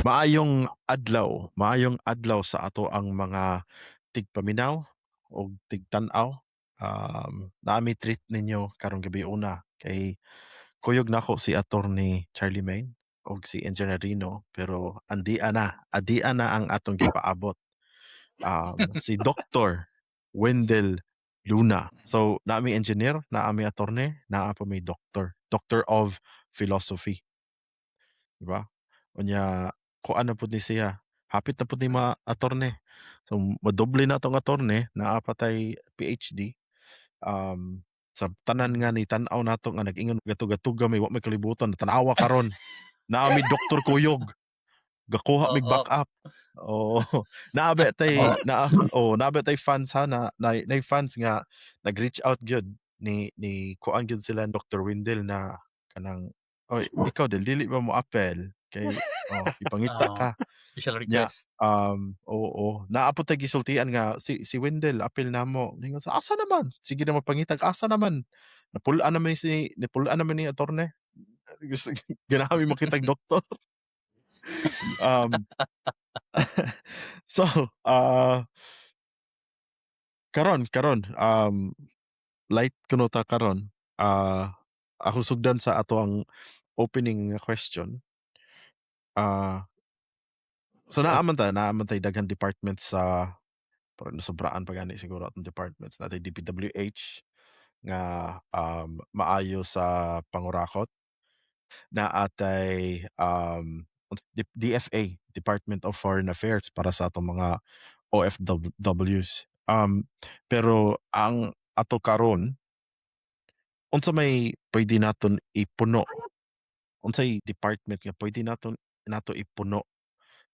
Maayong adlaw sa ato ang mga tigpaminaw ug tigtan-aw. Naa mi treat ninyo karong gabiuna kay kuyog nako si Attorney Charlie Main ug si Engineer Rino, pero andia na, adia na ang atong gipaabot. Si Dr. Wendell Luna. So naa mi engineer, naa mi attorney, naa pa mi doctor, Doctor of Philosophy. Di ba? Unya kuan na pud ni siya, hapit na pud ni ma-attorney. So madoble na tong attorney, naa pa tay PhD. Sa tanan nga ni tan-aw nato nga nag-ingon gatug-atuga mi wa may kalibutan, tan-awa karon. Naa mi Doktor Kuyog. Gakuha mig back up. Oo. Naa ba tay naa, oh, naa ba tay fans ha na nay fans nga nag-reach out gyud ni kuan gyud sila Dr. Wendell na kanang, "Oy, ikaw dili ba mo apel kay, oh, ipangita ka." Special Nya request. Oo, naa pud tay gisultian nga si Wendell apil namo. Ningon sa asa naman? Sige na magpangitag asa naman? Napul-an naman ni attorney. Ganahan mi makitag doktor. So, karon light kuno ta karon. Ako sugdan sa ato ang opening nga question. So naa man tay daghang departments sa, pero nasobraan pa gani siguro atong departments. Naa tay DPWH nga maayo sa pangurakot. Naa tay DFA, Department of Foreign Affairs, para sa atong mga OFWs. Pero ang ato karon, unsa may pwede naton ipuno? Unsay department nga pwede nato ipuno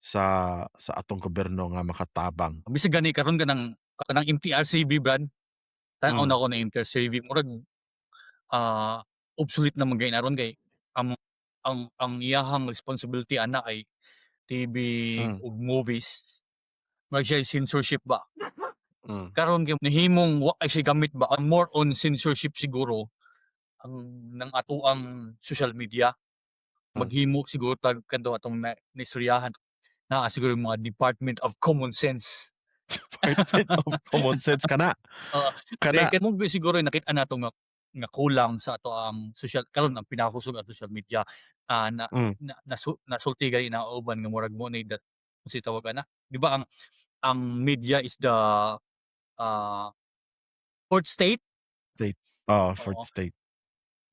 sa atong gobyerno nga makatabang? Bisag gani karon kanang MTRCB, Brad. Tan-aw nako na MTRCB, murag obsolete na man gani aron kay ang iyahang responsibility ana ay TV ug movies. Murag siya censorship ba. Karon kay nahimong wa ay siya gamit ba, ang more on censorship siguro ang nang atoang social media. Maghimo siguro tag kadto atong na naistoryahan, naa siguro yung mga Department of Common Sense. Department of Common Sense kana. Oo, Kana. kay mo siguro nakit-an nato nga kulang sa atoang social karon, ang pinakakusog ang social media, na na nasulti gani na uban nga murag mo ni that unsay tawag ana, di ba, ang media is the fourth state? State. Oo, fourth Oo. state.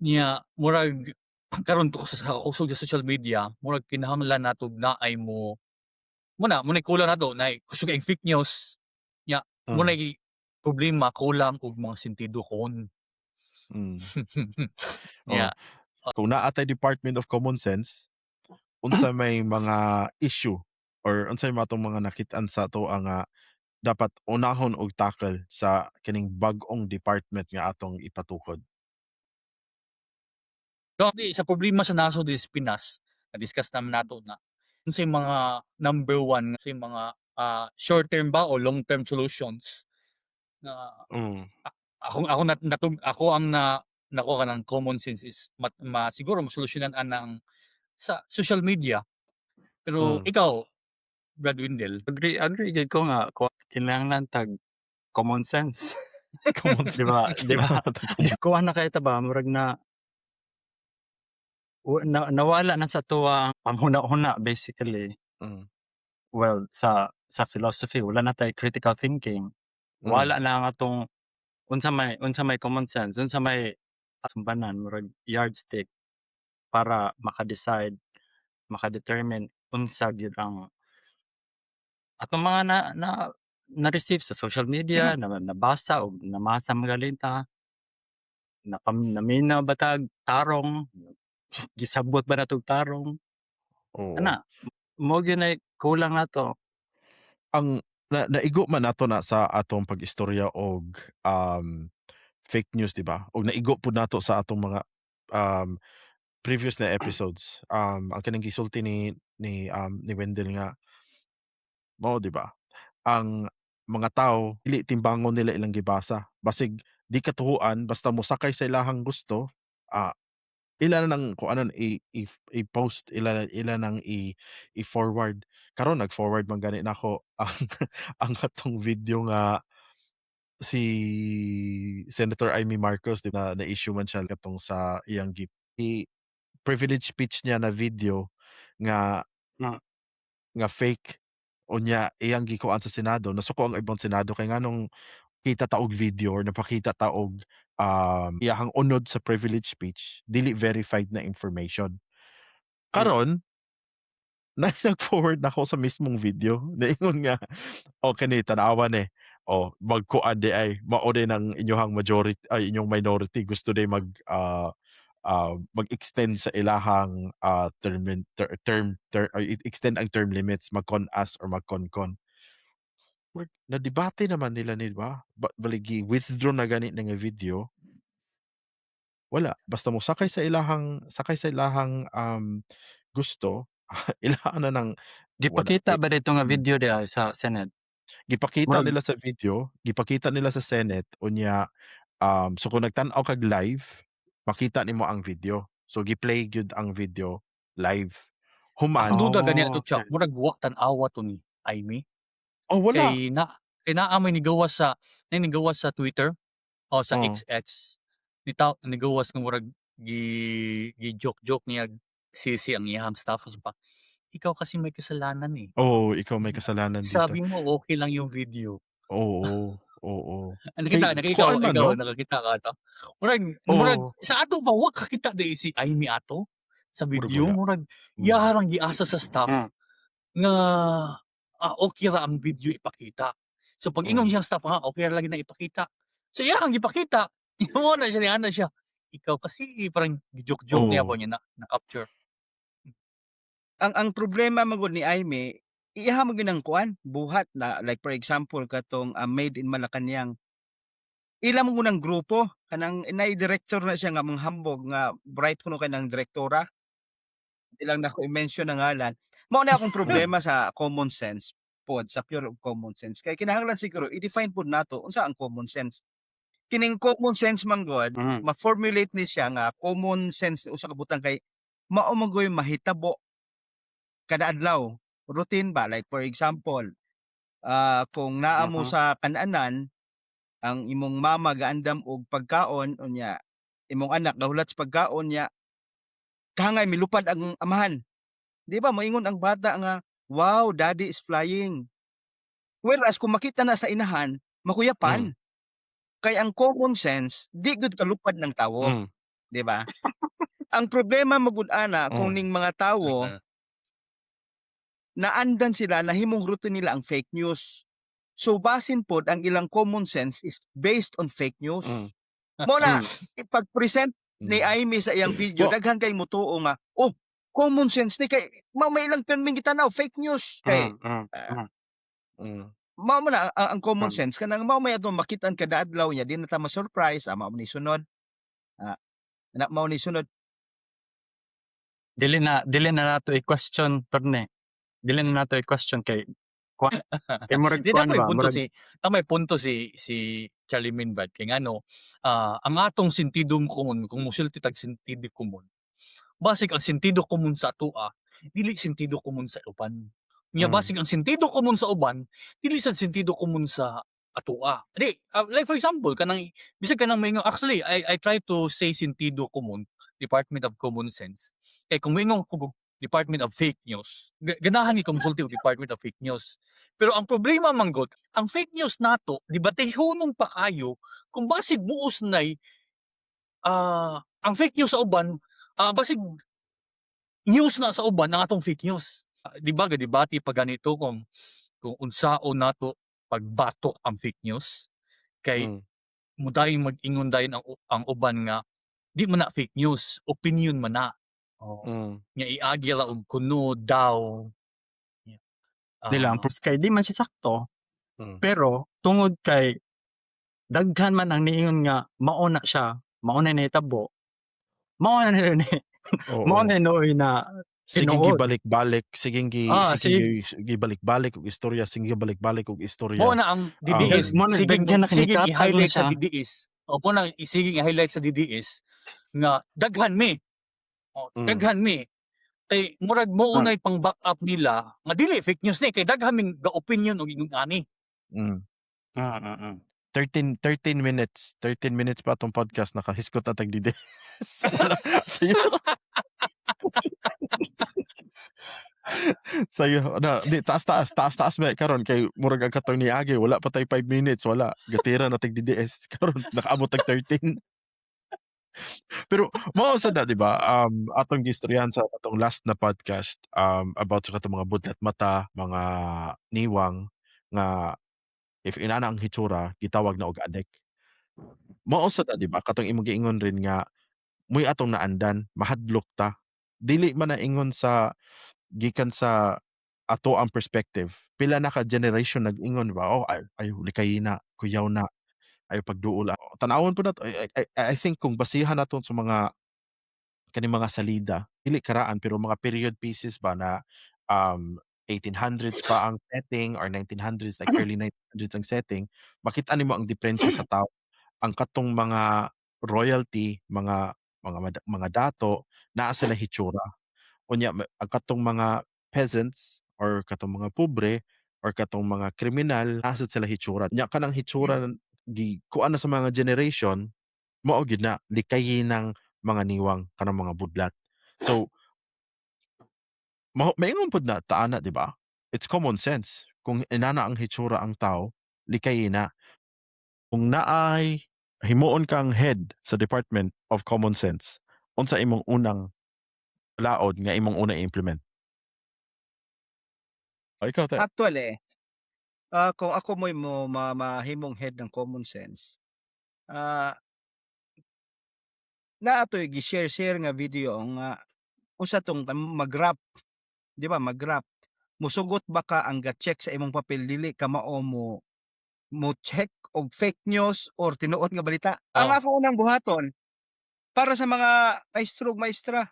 Nya murag karon sa kusog sa social media, murag kinahanglan nato naay mo na mo nay kulang nato, naay kusog kayong fake news nya mo nay problema, kulang og mga sentido komon. Oh. Nya Kung naa tay Department of Common Sense, unsa may mga issue or unsay mga atong mga nakit-an sa atoa nga dapat unahon og tackle sa kining bag-ong department nga atong ipatukod? Di sa problema sa nasod is Pinas, na-discuss naman nato na unsay mga number one, unsay mga short term ba o long term solutions na ako nat natug ako ang na nakuha ng common sense is ma siguro masolusyonan anang sa social media. Pero ikaw, Brad Wendell? Agree gyud ko nga kinahanglan tag common sense. Common Di ba? Di ba? Kinahanglan tag common Kuha na kay ta ba, murag na na nawala na sa atoa ang panghuna-huna basically. Well, sa philosophy wala na tay critical thinking. Wala na ang atong unsa may common sense, unsa may sumbanan, murag yardstick para maka-decide, maka-determine unsa gyud ang atong mga na na-receive sa social media, na nabasa o namasa magalinta. Naminaw ba tag tarong, gisabot ba natog tarong? Oo. Ana, mao gyud nay kulang nato. Ang na naigo man nato na sa atong pag-istorya og fake news, di ba? Og naigo pud nato sa atong mga previous na episodes. Ang kaning gisulti ni Wendell nga mao, di ba? Ang mga tawo dili timbangon nila ilang gibasa. Basig di katuohan, basta mosakay sa ilahang gusto, Ila na nang kuanon i if i-post, ila nang i-forward. Karon nag-forward man gani nako ang katong video nga si Senator Imee Marcos, 'di ba, na-issue man siya katong sa iyang gi-privilege speech niya na video nga nga fake. Unya iyang gikuan sa Senado, nasuko ang ibang Senado kay nganong kita ta og video or napakita ta og iyahang unod sa privilege speech dili verified na information. Karon na nag-forward nako sa mismong video, niingon nga, "O kini tan-awa ni, oh magkuan diay, mao diay nang inyohang majority ay inyong minority gusto diay mag-extend sa ilahang, term ter term ter ay extend ang term limits, mag-con-as or mag-con-con." Na-debate naman nila ni ba, ba bali gi-withdraw na gani na nga video. Wala, basta mosakay sa ilahang gusto, ilaha na ng wala Gipakita eh ba didto nga video diay sa Senate? Gipakita Murag nila sa video, gipakita nila sa Senate unya, so kung nagtan-aw kag live, makita nimo ang video. So gi-play gyud ang video live. Akong Human duda gani ato, Chuck, murag wa tan-awa to ni Imee. Oh, wala. Kay naa may nigawas sa Twitter o sa XX, nigawas nga murag gi-joke-joke niya sisi ang iyahang staff pa, "Ikaw kasi may kasalanan, eh." Oo, ikaw may kasalanan dito. "Sabi mo okey lang yung video." Oo. Ah, Kay nakita na ikaw kuan man ikaw 'no? nakakita ka ato? Murag Oo. sa ato ba wa kakita diay si Imee ato sa Murag video, wala. Murag iyaha rang giasa sa staff nga, okey ra ang video ipakita. So pag-ingon siyang staff nga okey ra lagi na ipakita. So iyahang gipakita, mao na siya niana siya, "Ikaw kasi, eh," parang gi-joke-joke niya ba niya na na-capture. Ang problema man gud ni Imee, iyaha man gyud ang kuan, buhat na, like for example katong, Made in Malacañang. Ila man gud ang grupo kanang naay direktor na siya nga manghambog nga bright kuno kay ng direktora. Di lang nako i-mention ang ngalan. Mao na akong problema sa common sense pod, sa pure common sense, kay kinahanglan siguro i-define pod nato unsa ang common sense. Kining common sense man gud, ma-formulate ni siya nga common sense usa ka butang kay mao man gud mahitabo kada adlaw, routine ba. Like for example, kung naa mo sa kan-anan, ang imong mama gaandam og pagkaon, unya imong anak gahulat sa pagkaon nya kangay milupad ang amahan. Di ba moingon ang bata nga, "Wow, daddy is flying." Whereas kung makita na sa inahan, makuyapan. Kay ang common sense di gud kalupad ng tawo, di ba? Ang problema man gud ana kung ning mga tawo naandan sila, nahimong routine nila ang fake news. So basin pod ang ilang common sense is based on fake news. Mao na ipag-present ni Imee sa iyang video, daghan kay mutuo nga, "Oh, common sense ni kay mao may ilang pirming gitanaw fake news." Kay mao man na ang common sense kanang mao may atong makit-an kada adlaw nya di na ta ma-surprise, mao ni sunod. Na mao ni sunod. Dili na nato i-question, Torne. Dili na nato i-question kay kuan kay murag Di kuan na may ba, punto murag si na may punto si Charlie Minbad kay ngano, ang atong sentido komon, kung mosulti tag sentido komon, basig ang sentido komon sa atoa dili sentido komon sa uban. Nya basig ang sentido komon sa uban dili sad sentido komon sa atoa. Di, like for example kanang bisag kanang moingon, actually I try to say sentido komon, Department of Common Sense. Kay kung moingon ko Department of Fake News, ganahan ni ko mosulti og Department of Fake News. Pero ang problema man gud, ang fake news nato debatehonon pa kayo kung basig buos nay ang fake news sa uban, basig news na sa uban ang atong fake news. Di ba gadebate pa ganito kung unsaon nato pagbatok ang fake news? Kay mudayon mag-ingon dayon ang uban nga di man na fake news, opinion man na. Oh, nga iagi ra og kuno daw. Nila ang kay di man siya sakto. Pero tungod kay daghan man ang niingon nga mao na siya, mao na nahitabo. Mao na ni mao na nooy na Sige tinuod. Gibalik-balik, sige gi sige gibalik-balik og istorya, sige gibalik-balik og istorya. Mao na ang DDS, Mo na sige daghan na sige kinitatag na i-highlight sa siya. DDS. O mo na sige i-highlight sa DDS nga daghan mi. Oh, daghan mi. Kay murag mo unay pang back up nila nga dili fake news ni kay daghan ming ga-opinion og ingon ani. 13 minutes, 13 minutes pa atong podcast, nakahiskot na tag DDS. Wala. Sayo. Sayo na di taas taas taas taas ba karon kay murag ang katong niagi wala pa tay 5 minutes, wala gatira na tag DDS, karon nakaabot tag 13. Pero mao sad na, di ba, atong gistoryahan sa atong last na podcast about sa katong mga budlat mata, mga niwang nga if inana ang hitsura gitawag na og adik. Mao sad na, di ba, katong imong giingon rin nga mo'y atong naandan, mahadlok ta. Dili man na ingon sa gikan sa ato ang perspective. Pila na ka generation nag-ingon ba, "Oh, ay ay likayi na, kuyaw na, ayaw pagduol." Tan-awon pud nato. I think kung basihan nato sa mga kaning mga salida, dili karaan pero mga period pieces ba na 1800s pa ang setting or 1900s, like early 1900s ang setting, makita nimo ang diperensya sa tawo. Ang katong mga royalty, mga dato, naa sila hitsura. Unya ang katong mga peasants or katong mga pobre or katong mga kriminal, naa sad sila hitsura. Nya kanang hitsura gikuan na sa mga generation, mao gyud na likayi ng mga niwang, kanang mga budlat. So mao maingon pud na ta ana, di ba? It's common sense. Kung inana ang hitsura ang tawo, likayi na. Kung naay himuon kang head sa Department of Common Sense, unsa imong unang laod nga imong una i-implement? Oh, ikaw, te. Actually, kung ako mo'y mo mahimong head ng common sense, naa to'y gi-share-share nga video nga unsa tong mag-rap, 'di ba, mag-rap. Musugot ba ka ang ga-check sa imong papel dili ka mao mo check og fake news or tinuod nga balita? Ang ako unang buhaton para sa mga maestro ug maestra.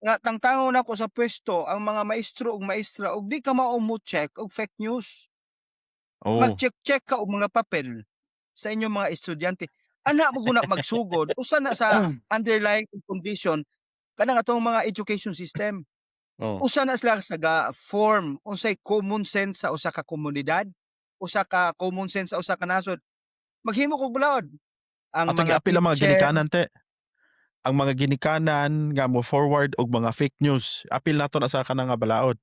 Nga tangtangon nako sa pwesto ang mga maestro ug maestra og di ka mao mo check og fake news. Mag-check-check ka og mga papel sa inyong mga estudyante. Ana mo guna magsugod usa na sa underlying condition kanang atong mga education system. Usa na sila sa ga-form unsay common sense sa usa ka komunidad, usa ka common sense sa usa ka nasod. Maghimo kog balaod. Ang Atong mga giapil ang mga teacher ginikanan, te. Ang mga ginikanan nga mo forward og mga fake news. Apil nato na sa kanang nga balaod.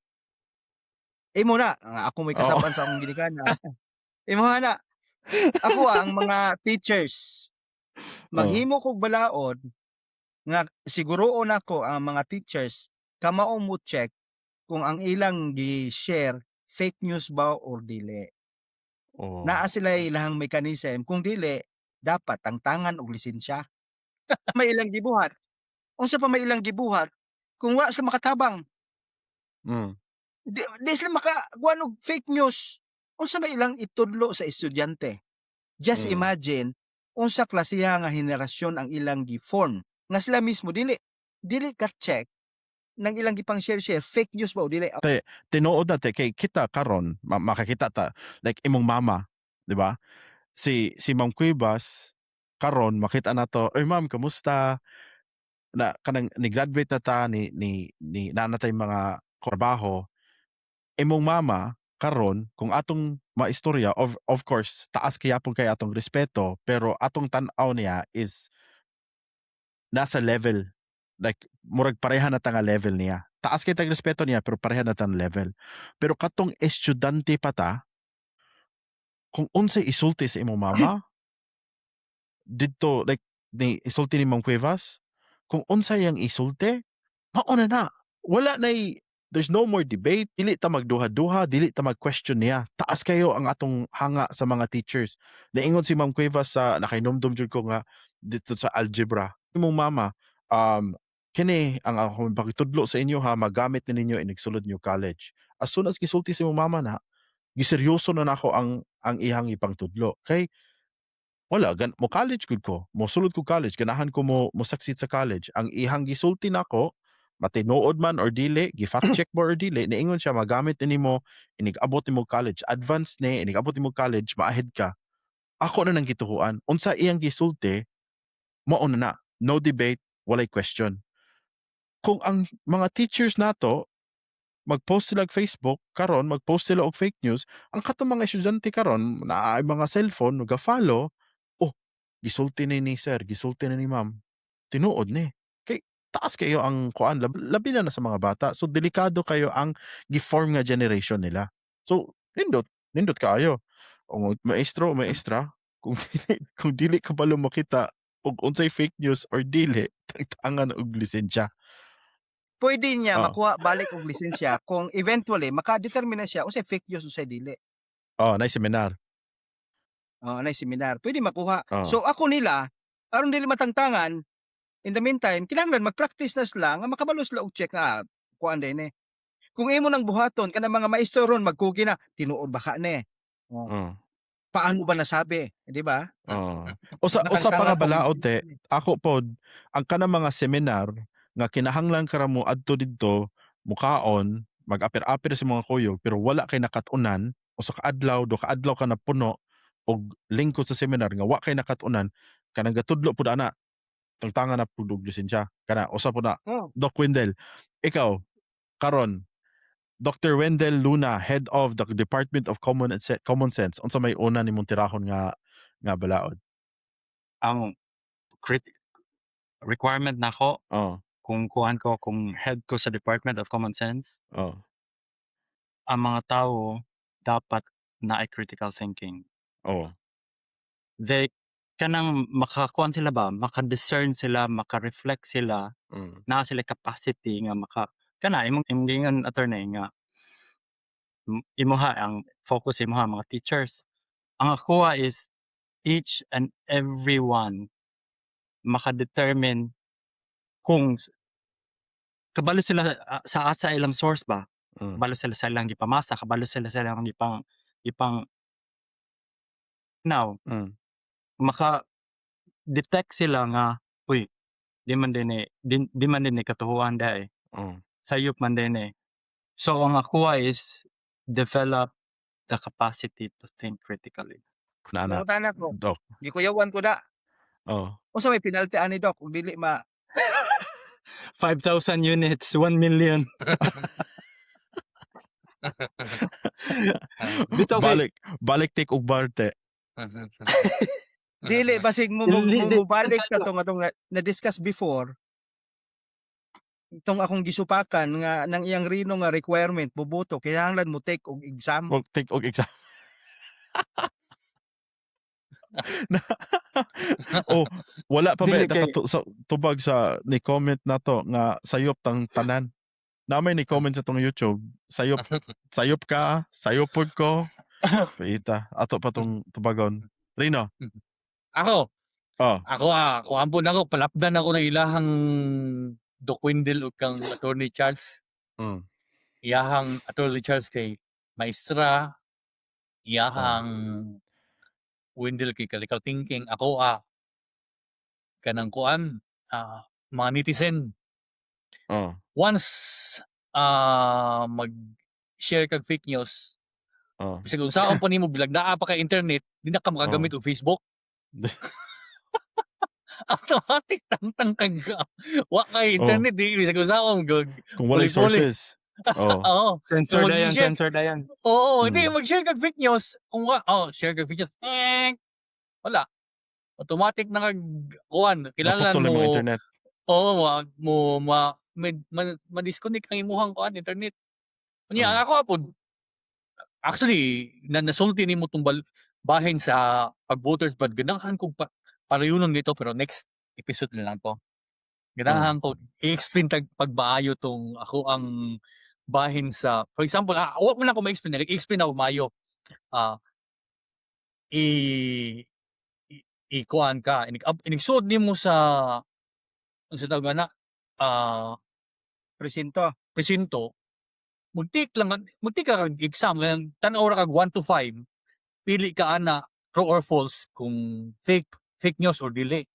Imo na, nga ako may kasab-an sa akong ginikanan. Imo na. Ako ang mga teachers. Maghimo kog balaod nga siguroon nako ang mga teachers kamao mo check kung ang ilang gi-share fake news ba or dili. Naa sila ilahang mechanism, kung dili dapat tangtangan og lisensya. May ilang gibuhat. Unsa pa may ilang gibuhat kung wa sila makatabang? Di sila makakuan og fake news. Unsa may ilang itudlo sa estudyante? Just imagine unsa klasiha nga henerasyon ang ilang gi-form nga sila mismo dili ka check nang ilang gipang share-share fake news ba o dili. Te, tinuod na, te, kay kita karon makakita ta like imong mama, di ba? Si Ma'am Cuevas karon makita nato, "Oy ma'am, kamusta?" Na kanang ni-graduate na ta ni naa na tay mga trabaho. Imong mama karon kung atong maistorya, of course taas gihapon kay atong respeto, pero atong tan-aw niya is nasa level, like murag pareha na ta nga level niya. Taas kay tag respeto niya pero pareha na tang level. Pero katong estudyante pa ta, kung unsay isulti sa imong mama didto, like ni isulti ni Ma'am Cuevas, kung unsay iyang isulti, mao na na. Wala nay there's no more debate, dili ta magduha-duha, dili ta mag-question niya. Taas kayo ang atong hanga sa mga teachers. Naingon si Ma'am Cuevas sa nakahinumdum jud ko nga dito sa algebra. Imong mama, kini ang akong pakitudlo sa inyo ha, magamit ni ninyo inig sulod niyo college. As soon as gisulti sa imong mama na, giseryoso na nako ang iyang ipangtudlo. Kay wala gan mo college gud ko, mo sulod ko college, ganahan ko mo succeed sa college. Ang ihang gisulti nako, matinuod man or dili, gi-fact check mo or dili, niingon siya magamit ni nimo inig abot nimo college, advance ni inig abot nimo college, ma-ahead ka. Ako na nang gituhuan. Unsa iyang gisulti, mao na na. No debate, Walay question. Kung ang mga teachers nato mag-post sila og Facebook karon, mag-post sila og fake news, ang katong mga estudyante karon naay mga cellphone ga-follow, "Oh, gisulti ni sir, gisulti ni ma'am." Tinuod ni. Kay taas kayo ang kuan, labi na na sa mga bata. So delikado kayo ang gi-form nga generation nila. So nindot, nindot kaayo. Kung maestro o maestra, kung dili kabalo makita og unsay fake news or dili, tangtangan og lisensya. Pwede niya makuha balik og lisensya kung eventually makadetermine siya unsay fake news, unsay dili. Oh, naay seminar. Oo, naay seminar. Pwede makuha. Oh. So ako nila, aron dili matangtangan, in the meantime, kinahanglan mag-practice na sila nga makabalo sila og check nga kuan din eh. Kung imo nang buhaton kanang mga maestro ron magkugi na, "Tinuod ba ka ni?" Oh. Paano ba nasabi, di ba? Oo. Usa pa nga Matangtangan kung balaod te, ako pod ang kanang mga seminar nga kinahanglan ka ra mo adto didto, mukaon, mag-apir-apir sa mga kuyog pero wala kay nakat-unan, usa ka adlaw, duha ka adlaw ka napuno og lingkod sa seminar nga wa kay nakat-unan, kanang gatudlo pud ana, tangtangan na pud og lisensya. Kana usa pud na. Doc Wendell, ikaw karon, Dr. Wendell Luna, head of the Department of Common Sense, unsa may una nimong tirahon nga balaod? Ang requirement nako kung kuan ko, kung head ko sa Department of Common Sense, ang mga tawo dapat naay critical thinking. They kanang makakuan sila ba, maka-discern sila, maka-reflect sila, naa sila capacity nga maka kana imong giingon, attorney, nga imuha ang focus, imuha mga teachers. Ang akoa is each and everyone maka-determine kung kabalo sila sa asa ilang source ba. Kabalo sila sa ilang gipamasa, kabalo sila sa ilang gipang now maka-detect sila nga, "Uy, di man diay ni katuohan diay. Sayop man diay ni." So ang akoa is develop the capacity to think critically. Kunana, Mangutana ko, Doc. gikuyawan ko da. Unsa may penalty ani, Doc, kung dili ma 5,000 units, 1 million. Bitaw kay Balik balik take og bar te. Dili basig mo Dili mo di mobalik sa atong na-discuss before. Itong akong gisupakan nga nang iyang Rino nga requirement boboto kinahanglan mo take og exam. Mo take og exam. Oh, wala pa ba Dili kay nakatu sa tubag sa ni comment nato nga sayop tang tanan. Naa may ni comment sa atong YouTube, "Sayop, sayop ka, sayop pud ko." Paita, ato pa tong tubagon. Rino. Ako. Oh. Ako kuan po nako, palapdan ako ng ilahang Doc Wendell ug kang Attorney Charles. Iyahang Attorney Charles kay maestra, iyahang Wendell kay critical thinking. Ako kanang kuan, mga netizen. Once mag-share kag fake news, bisag unsaon pa nimo bilag naa pa kay internet, di na ka makagamit og Facebook. Automatic tangtang kag wa kay internet, di bisag unsaon gag Kung walay puli-puli. sources. Oh. Oo. Sensor So, dayon, mag-share sensor dayon. Oo, hindi mag-share kag fake news, kung wa oh, share kag fake news, eh, wala. Automatic na kag kuan, kinahanglan Maputol mo imong internet. Oo, ma mo ma med ma ma-disconnect ang imuhang kuan, internet. Unya ang ako pod, actually na nasulti nimo tong bahin sa pag-voters, but ganahan kog pa parayunon nito pero next episode na lang 'to. Ganahan ko i-explain tag pagmaayo tong ako ang bahin sa, for example, wa man nako ma-explain, i-explain nako maayo. I i ikuan ka, inig-suod nimo sa unsa tawag ana, Presinto. Presinto, mag-take lang mag-take ka kag exam kanang tan-aw ra kag 1 to 5, pili ka ana true or false kung fake news or dili.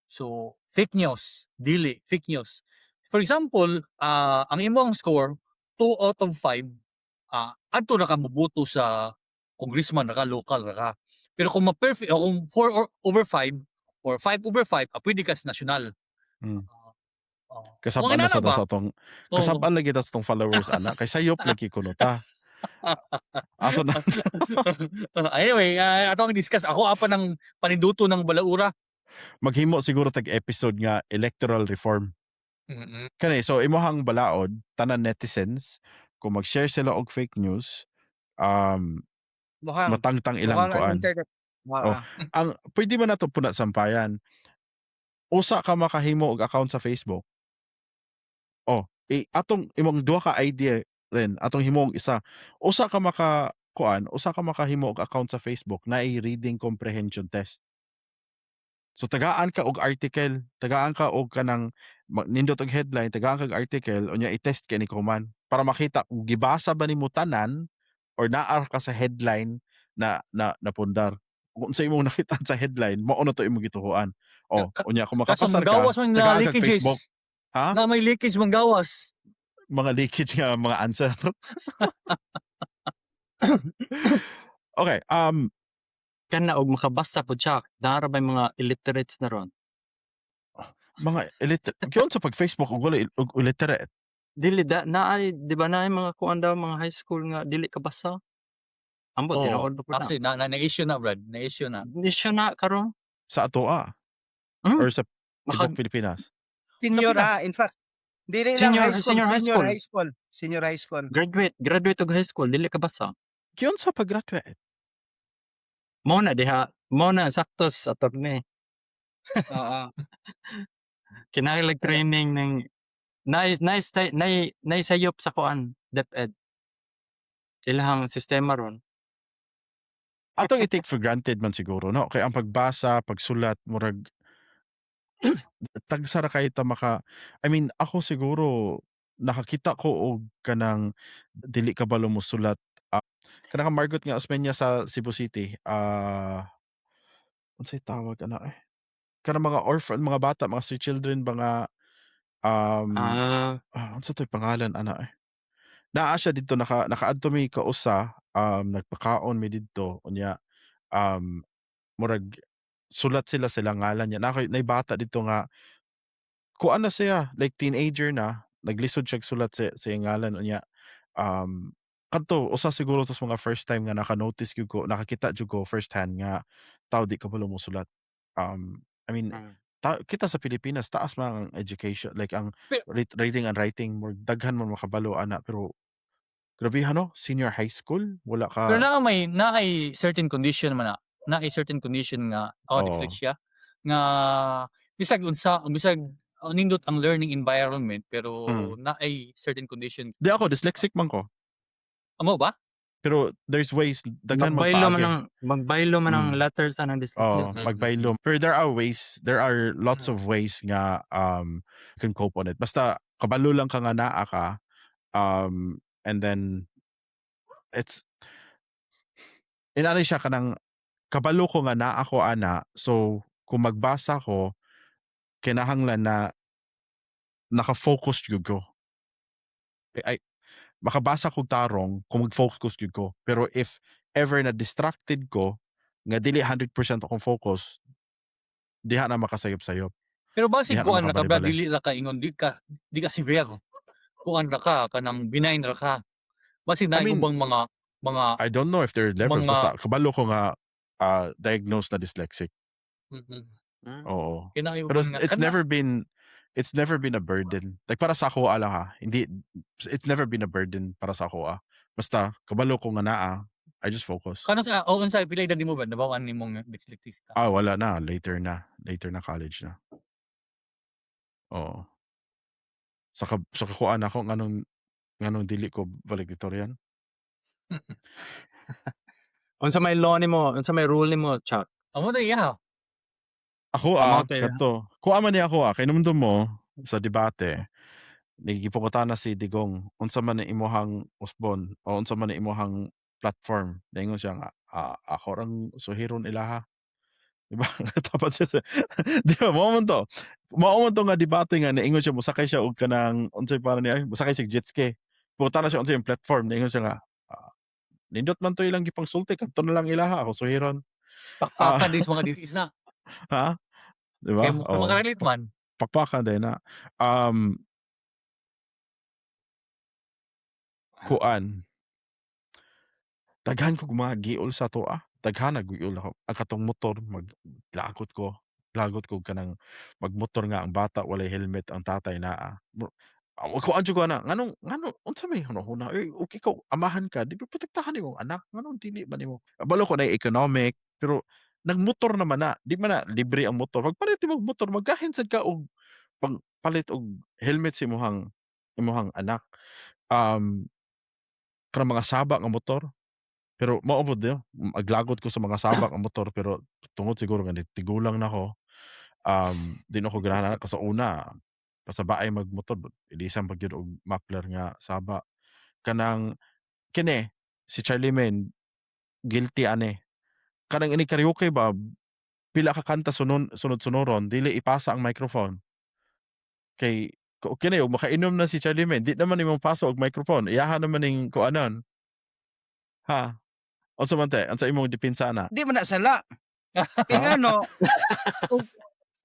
So, fake news, dili, fake news. For example, ang imong score 2 out of 5, adto ra ka moboto sa congressman ra ka, local ra ka. Pero kung ma-perfect o kung 4 or over 5 or 5 over 5, pwede ka sa national. Oo. Kasab-an Mga na inana sa ta ba? sa atong kasab-an lagi ta sa atong followers ana kay sayop lagi kuno ta. Ato na. Anyway, ato ang discuss. Ako apa ng paninduto ng balaura. Maghimo siguro tag episode nga electoral reform. Kani, so imuhang balaod, tanan netizens, kung mag-share sila og fake news, Mukhang matangtang ilang mukhang ang kuan. internet. Oh, ang pwede man nato puna sampayan. Usa ka makahimo og account sa Facebook. Oh, atong imong duha ka idea rin, atong himuong isa. Usa ka maka kuan, usa ka makahimo og account sa Facebook naay reading comprehension test. So tagaan ka og article, tagaan ka og kanang nindot og headline, tagaan ka og article, unya i-test kay ni kuman para makita kung gibasa ba nimo tanan or naa ka sa headline na napundar. Kung unsa imong nakita sa headline, mao na to imong gituhuan. Oh, unya kung Kaso makapasar ka, manggawas man nga tagaan kag leakages. Facebook. Ha? Na may leakage manggawas. Mga leakage nga mga answer. Okay, Kana og makabasa pud siya, naa ra bay mga illiterates na ron? Mga giunsa sa pag Facebook og wala og illiterate? Dili da naay, di ba, naay mga kuan daw, mga high school nga dili kabasa? Ambot, Oo, tinuod ba pud na? Actually na na-issue na, Brad, na-issue na. Issue na karon. Sa atoa or sa tibuok Pilipinas? Senior Sa Pinas. ah, in fact. Dili lang Senior high school, senior high senior school. high school. Senior high school. Graduate og high school dili kabasa. Giunsa pag graduate? Mao na diha, mao na sakto sa attorney. Oo. Kinahanglan training ng naay naay naay naay sayop sa kuan, DepEd. Ilahang sistema ron. Atong i-take for granted man siguro, no? Kay ang pagbasa, pagsulat, murag tagsa ra kay ta maka, I mean, ako siguro nakakita ko og kanang dili kabalo mosulat, kanang Margot nga Osmeña sa Cebu City, unsay tawag ana, eh? Kanang mga orphan, mga bata, mga street children ba nga, unsa to'y pangalan ana, eh? Naa siya didto, nakaadto mi kausa, nagpakaon mi didto, unya, murag sulat sila silang ngalan niya. Naa koy naay bata didto nga kuan na siya, like teenager na, naglisod siyag sulat sa iyang ngalan, unya, kadto usa siguro to sa mga first time nga naka-notice gyud ko, nakakita jud ko first hand nga tawo di kabalo mosulat. I mean, kita sa Pilipinas taas man ang education, like ang reading and writing, murag daghan man makabalo ana, pero grabeha, no, senior high school wala Pero ka. naay certain condition man na, naay certain condition nga ako dyslexia nga bisag unsa, bisag nindot ang learning environment, pero naay certain condition. Di, ako dyslexic man ko. Amo ba? Pero there's ways, daghan Magbaylo man magpaagi. Ang magbaylo man ang letters anang dyslexia. Oo, magbaylo. Pero there are ways, there are lots of ways nga you can cope on it. Basta kabalo lang ka nga naa ka, and then it's inani siya, kanang kabalo ko nga naa ko ana, so kung magbasa ko kinahanglan na naka-focus jud ko. Ay, makabasa kog tarong kung mag-focus jud ko. Pero if ever na distracted ko nga dili 100% akong focus, diha na makasayop-sayop. Pero basig Diha na kuan ra ka, Brad, makabalay-balay. dili ra ka ingon di ka severe. Kuan ra ka, kanang benign ra ka. Basig I naay mean, ubang mga I don't know if there are levels, mga basta kabalo ko nga diagnosed na dyslexic. Oo. Kay naay Pero uban nga it's kana never been a burden. Like para sa ako lang ha, hindi, it's never been a burden para sa ako ah. Basta kabalo ko nga naa, I just focus. Kanang sa o unsa pila edad nimo ba nabaw-an nimong dyslexic ka? Ah, wala na, later na. Later na, college na. Oo. Sa kakuan ako nganong dili ko valedictorian. Unsa may law nimo, unsa may rule nimo, Chuck? Amo na iya. Ako ah, Amo to iya. kadto. Kuha man ni ako ah, kay hinumdum mo sa debate, gipangutana si Digong, unsa man ni imuhang usbon o unsa man ni imuhang platform. Niingon siya nga, "Ako rang suhiron ilaha." Di ba? Tapat siya sa, di ba, mao man to. Mao man to nga debate nga niingon siya mosakay siya og kanang unsay para ni ay mosakay siya og jet ski. Pangutana siya unsay iyang platform, niingon siya nga, "Nindot man to ilang gipangsulti, kadto na lang ilaha, ako suhiron." Pakpakan din sa mga disease na. Ha? Di ba? Kay Oo. makarelate man. Pakpakan diay na. Kuan, daghan kog mga giol sa atoa, daghan na giol ako. Ang katong motor maglagot ko, lagot ko kanang magmotor nga ang bata walay helmet, ang tatay naa. Kuan jud ko ana, nganong ngano unsa may hunahuna, uy, ug ikaw amahan ka, di ba protektahan nimong anak, nganong dili man nimo kabalo ko naay economic, pero nagmotor naman na, di man na libre ang motor, pagpalit nimog motor magahin sad ka og pagpalit og helmet sa imong anak. Kanang mga saba nga motor, pero mao pod yo, maglagot ko sa mga saba nga motor, pero tungod siguro nga tigulang na ko, di na ko ganahan ana. Sa una pasabaay magmotor, ilisan pa gyud og muffler nga saba. Kanang kini si Charlemagne guilty ani. Kanang ini karaoke ba, pila ka kanta sunod sunod-sunuron dili ipasa ang microphone. Kay kini og makainom na si Charlemagne, di naman nimo pasa og microphone, iyaha naman ning kuanon. Ha? Unsa man te, unsa imong depensa ana? Di man na sala. Kay ngano,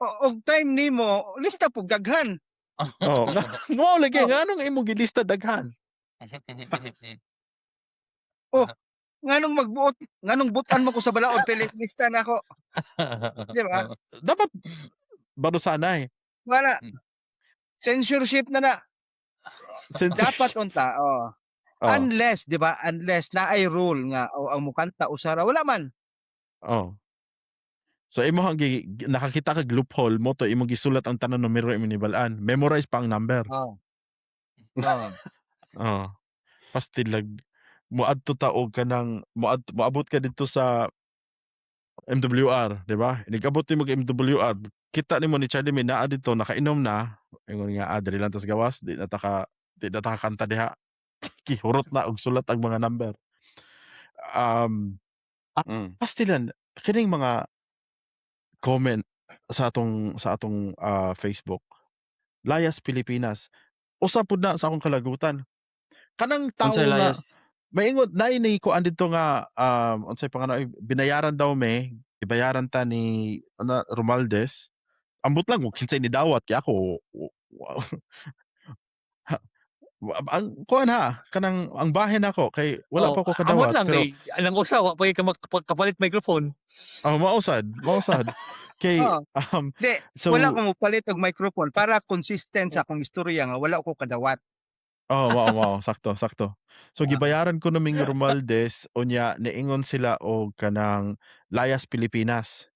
og time nimo lista pug daghan. Oh, mao lagi. Oh. Nganong imong gilista daghan? Oh, nganong magbuot, nganong butan mo ko sa balaod, pili lista nako. Di ba? Dapat barusanay. Wala. Censorship na na. Dapat Censorship. unta, oh. Oh. Unless, 'di ba? Unless naay rule nga o ang mukanta usara wala man. Oh. So imong nakakita kag loophole mo to imong gisulat ang tanan numero imong nibal-an. Memorize pa ang number. Oh. Oh. Pastilag moadto ta og kanang moabot ka didto sa MWR, di ba? Inigabot nimo og MWR, kita nimo ni Charlie naa didto nakainom na, ingon nga, "Ah, diri lang tas gawas, di na ta ka kanta diha." Gihurot na og sulat ang mga number. Pastilan kining mga comment sa atong Facebook. Layas Pilipinas. Usa pud na sa akong kalagutan. Kanang tawo Unsay nga layas? Maingon naay ni kuan didto nga, unsay pangalan, binayaran daw me, gibayaran ta ni ana Romualdez. Ambot lang kung kinsay nidawat kay ako ha, ang kuan ha, kanang ang bahin nako kay wala Oh, pa ko ambot kadawat lang pero kay anang usa wa pa ka kapalit microphone. Oh, mao sad, mao sad. Kay Di, so wala ko mopalit og microphone para consistent sa akong istorya nga wala ko kadawat. Oh, mao mao, sakto, sakto. So gibayaran ko naming Romualdez, unya niingon sila og kanang Layas Pilipinas.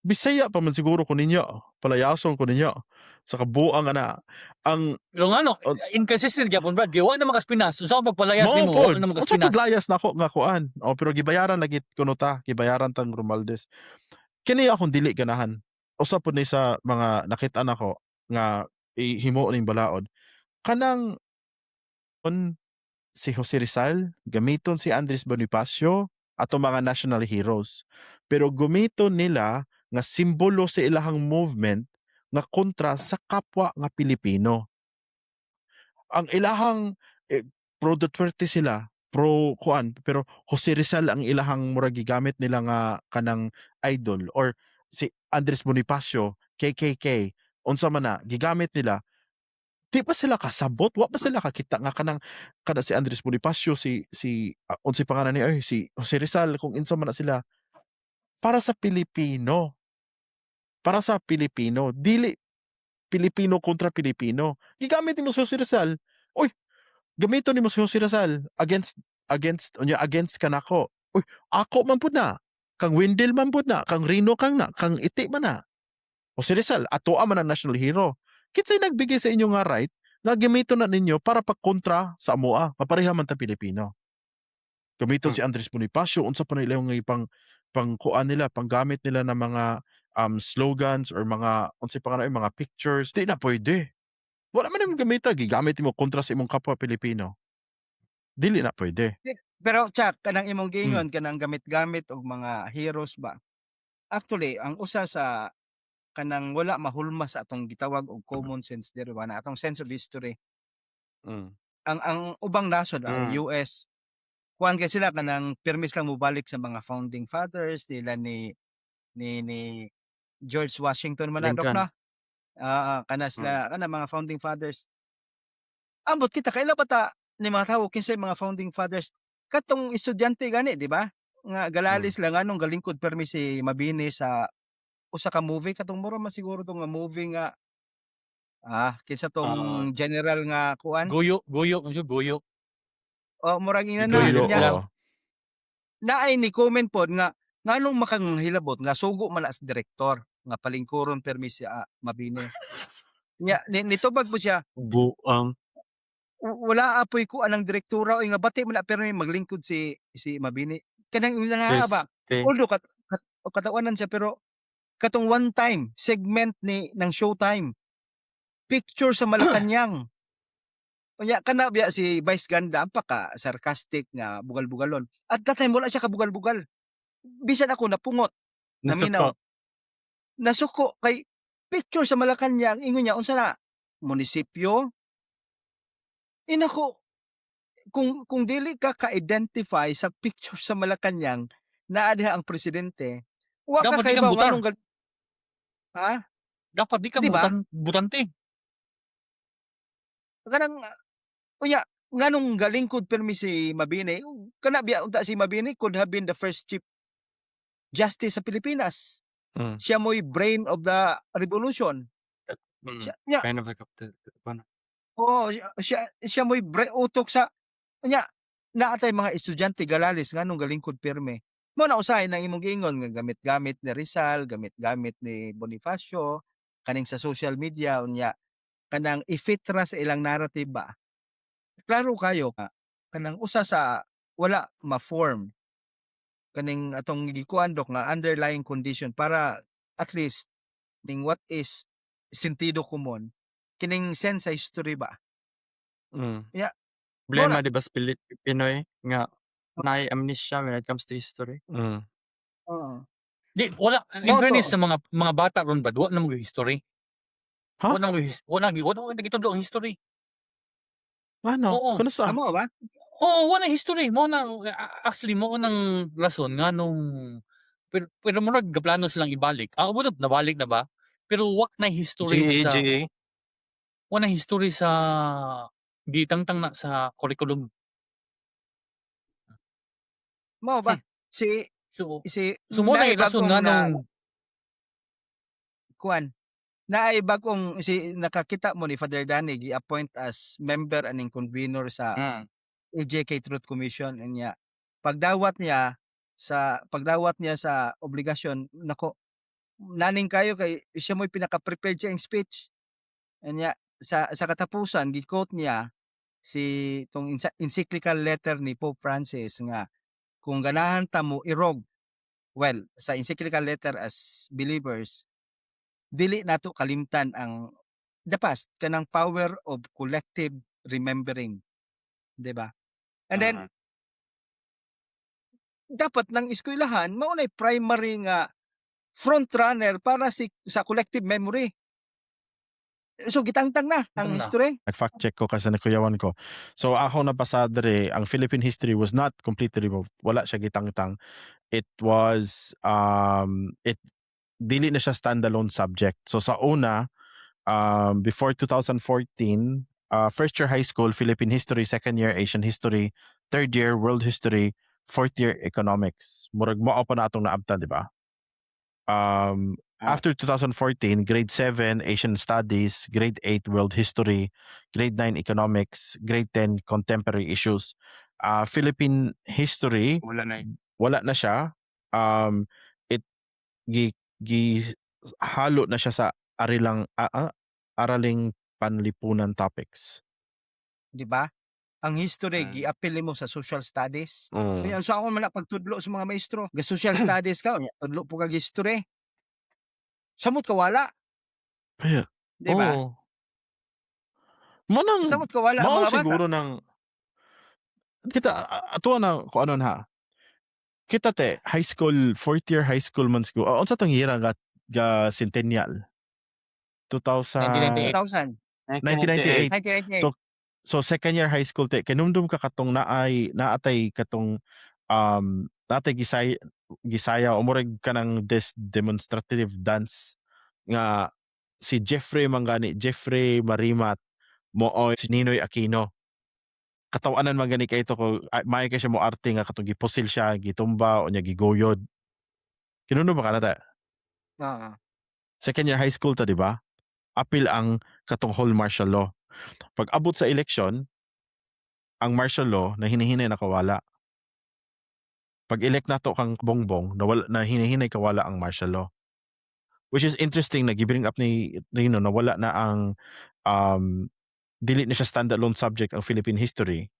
Bisaya pa man siguro ko ninyo, palayason ko ninyo sa kabuang ana. Ang Pero ngano, inconsistent gyapon, Brad. Kay wa naman kas Pinas. Unsa ka pagpalayas Mao nimo? Wa pod. naman kas Unsa Pinas. paglayas nako nga kuan? Oh, pero gibayaran lagi kuno ta, gibayaran tang Romualdez. Kini akong dili ganahan. Usa pud ni sa mga nakit-an nako nga ihimo ning balaod. Kanang on si Jose Rizal, gamiton si Andres Bonifacio, ato mga national heroes. Pero gamiton nila nga simbolo sa ilahang movement nga kontra sa kapwa nga Pilipino. Ang ilahang pro Duterte sila, pro kuan, pero Jose Rizal ang ilahang murag gigamit nila nga kanang idol or si Andres Bonifacio, KKK, unsa man na gigamit nila. Di pa sila kasabot, wa pa sila kakita nga kanang kada si Andres Bonifacio, si si unsay pangalan ni ay si Jose Rizal, kung unsa man na sila para sa Pilipino. Para sa Pilipino, dili Pilipino kontra Pilipino. Gigamit nimo si Jose Rizal. Uy, gamiton nimo si Jose Rizal against against unya against kanako. Uy, ako man pud na. Kang Wendell man pud na, kang Rino kang na, kang Iti man na. Jose Rizal, atoa man ang national hero. Kinsay nagbigay sa inyo nga right nga gamiton na ninyo para pagkontra sa amoa? Mapareha man ta Pilipino. Gamiton si Andres Bonifacio, unsa pa nila yung pang pangkuan nila, panggamit nila ng mga slogans or mga unsay pa nga mga pictures. Di na pwede. Wala man imong gamita, gigamit nimo kontra sa imong kapwa Pilipino. Dili na pwede. Pero Chuck, kanang imong giingon kanang gamit-gamit og mga heroes ba. Actually, ang usa sa kanang wala mahulma sa atong gitawag og common sense diri ba na atong sense of history. Ang ubang nasod, ang US, kuan kay sila kanang permis lang mobalik sa mga founding fathers nila ni ni ni George Washington man na, Dok, Lincoln. No? Oo, kana sila, kana mga founding fathers. Ambot kita kaila pa ta ni mga tawo kinsay mga founding fathers, katong estudyante gani, di ba? Nga galalis lang nganong galingkod permi si Mabini sa usa ka movie, katong mura man siguro to nga movie nga kinsa tong general nga kuan? Goyo, Goyo, goyo, Goyo. Oh, murag ingana Goyo, niya. Oo. Naay ni comment pod nga nganong makanghilabot nga sugo man na sa direktor nga palingkuron permi si Mabini. Nya ni nitubag po siya, Buang. Wala apoy kuan ang direktora oy nga bati man na permi maglingkod si Mabini. Kanang ina ba? Este. Although katawanan siya, pero katong one time segment ni ng Showtime picture sa Malacanang. Unya kana biya si Vice Ganda ang paka sarcastic nga bugal-bugalon. At that time wala siya kabugal-bugal. Bisan ako napungot, naminaw. Nasuko. Nasuko kay picture sa Malacanang, ingon niya, unsa na munisipyo. Inako, kung dili ka ka-identify sa picture sa Malacanang naa diha ang presidente, wa ka Dapat di ka kahibaw butar. nganong ha? Dapat di ka Di ba? butante. Kanang unya nganong galingkod permi si Mabini, kana biya unta si Mabini could have been the first chief justice sa Pilipinas. Siya mo'y brain of the revolution. Siya, nya, Kind of like up to ano. Oo, siya mo'y utok sa nya naa tay mga estudyante galalis nganong galingkod pirmi. Mao na usahay nang imong giingon nga gamit-gamit ni Rizal, gamit-gamit ni Bonifacio kaning sa social media, unya kanang i-fit ra sa ilang narrative ba. Klaro kayo nga kanang usa sa wala ma-form kaning atong gikuan, Dok, nga underlying condition para at least ning what is sentido komon kining sense sa history ba. Yeah. Problema di ba sa Pinoy nga naay amnesia when it comes to history. Oo. Di wala in Mao to. fairness sa mga bata ron ba, wa na mo history. Ha? Wa na mo wa na gitudlo ang history. Ano? Oo. Kuno sa? Amo ba? Oo, wala history. Mao na actually mao nang rason nganong pero murag gaplano silang ibalik. Ah, wala nabalik na ba? Pero wa na history GE, sa GE. Wa na history sa gitangtang na sa curriculum. Mao ba? Si So si so mo na naay rason bagong na nganong kuan, naay bagong si nakakita mo ni Father Danny gi-appoint as member aning convener sa EJK Truth Commission, niya. Pagdawat niya sa obligasyon nako, naning kayo kay siya mo'y pinaka-prepared siya speech. Anya sa katapusan gi-quote niya si tong encyclical letter ni Pope Francis nga kung ganahan ta mo irog, well, sa encyclical letter as believers, dili nato kalimtan ang the past, kanang power of collective remembering, 'di ba? And then dapat ng eskwelahan mao nay primary nga front runner para si sa collective memory. So gitangtang na ang Gitangtang na. history. Nag-fact check ko kasi nakuyawan ko. So ako nabasa diri, ang Philippine history was not completely removed. Wala siya gitangtang. It was it dili na siya standalone subject. So sa una, before 2014, first year high school Philippine history, second year Asian history, third year world history, fourth year economics. Murag mao pa na atong naabtan, di ba? After 2014, grade 7 Asian Studies, grade 8 World History, grade 9 Economics, grade 10 Contemporary Issues. Philippine History, Wala na eh. wala na siya. It gi, gi halo na siya sa arilang araling panlipunan topics. 'Di ba? Ang history giapil nimo sa social studies. Kaya sa ako man na pagtudlo sa mga maestro, ga social studies ka, unya tudlo po kag history. Samot kawala, Kaya, 'di ba? Oo. Mo nang Samot kawala ang mao mga bata. Siguro nang kita ato na kung ano na kita te high school, fourth year high school man siguro. Oh, unsa tong year nga ga centennial, 2000? 1998. 2000, 1998. 1998. So second year high school te, kinumdum ka katong naay naatay katong naatay gisay Gisayaw o murag kanang this demonstrative dance nga si Jeffrey man gani, Jeffrey Marimat mooy si Ninoy Aquino. Kataw-anan man gani kay ito ko maayo kay siya mo arte nga katong gipusil siya, gitumba o nya giguyod. Kinunod ba ka na ta? Oo. Second year high school ta, di ba? Apil ang katong whole martial law. Pag abot sa election, ang martial law na hinihinay nakawala. Pag elect nato kang Bongbong, nawala na hinihinay kawala ang martial law. Which is interesting na gi-bring up ni Rino na wala na ang dili na siya standalone subject ang Philippine history.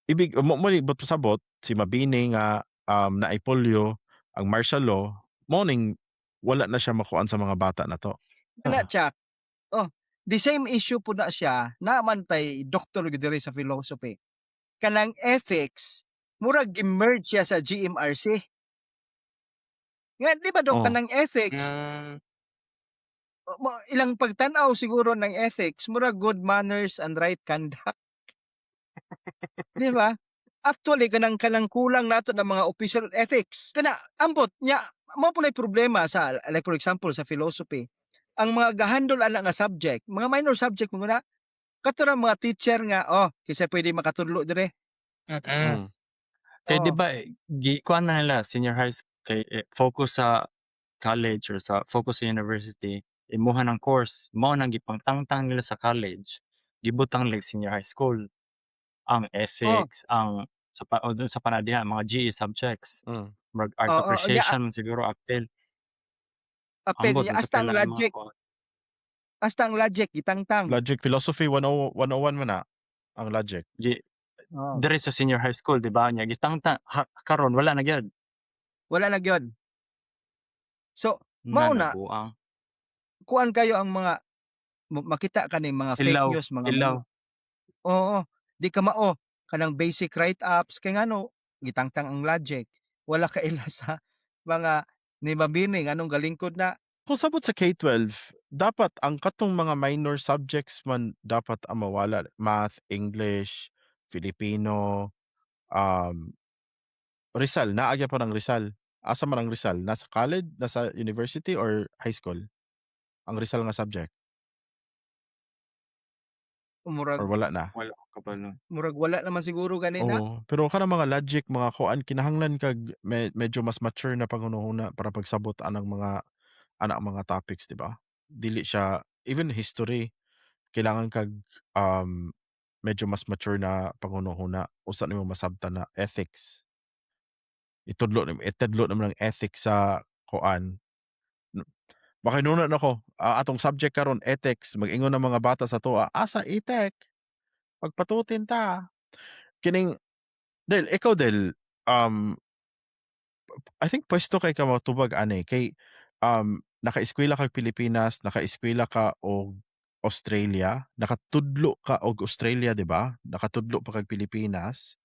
Ibig mo mo ni pasabot si Mabini nga naay polio, ang martial law mao ning wala na siya makuan sa mga bata na to. Kana siya. Oh, the same issue po na siya, naa man tay doktor gyud diri sa philosophy. Kanang ethics, murag gi-merge siya sa GMRC. Nga di ba, Dok, kanang ethics, ilang pagtan-aw siguro ng ethics, murag good manners and right conduct. Di ba? Actually, kanang kulang nato ng mga official ethics. Kana ambot nya mao po problema sa, like for example, sa philosophy. Ang mga gahandle ana nga subject, mga minor subject mo na kato ra mga teacher nga, "Oh, kinsa pwede makatudlo dire?" Kay di Oo. ba gi kuan na nila senior high school kay eh, focus sa college or sa focus sa university, imuha ng course mao nang gipangtangtang nila sa college, gibutang like senior high school. Ang ethics, ang sa pa o dun sa panadiha mga GE subjects. Murag art Oo, nya appreciation man siguro apil. Apil Ambot niya unsa hasta pa ang laing mga logic. kuan. Hasta ang logic gitangtang. Logic philosophy 10 101 man na ang logic. Gi diri sa senior high school, di ba, nya gitangtang ha, karon wala na gyud. Wala na gyud. So, mao Nga na nabuang. Kuan kayo ang mga makita kaning mga fake Hilaw, news, mga hilaw. Oo, di ka mao kanang basic write-ups kay ngano gitangtang ang logic. Wala kaila sa mga ni Mabini nganong galingkod na. Kung sabot sa K-12, dapat ang katong mga minor subjects man dapat ang mawala, Math, English, Filipino, Rizal, naa gyapon ang Rizal. Asa man ang Rizal? Nasa college, nasa university or high school? Ang Rizal nga subject? Murag Or wala na? Wala ko kabalo. Murag wala naman siguro gani na. Oo, pero kanang mga logic, mga kuan, kinahanglan kag medyo mas mature na panghunahuna para pagsabot anang mga ana mga topics, di ba? Dili siya even history, kailangan kag medyo mas mature na panghunahuna usa nimo masabtan na ethics. Itudlo nimo, itudlo naman ang ethics sa kuan. Makahinuna nako, atong subject karon ethics, mag-ingon ang mga bata sa atoa, "Asa itek? Pagpatutin ta." Kining Del, ikaw Del, I think pwesto kay ka motubag ani kay naka-eskwela kag Pilipinas, naka-eskwela ka og Australia, nakatudlo ka og Australia, di ba? Nakatudlo pa kag Pilipinas.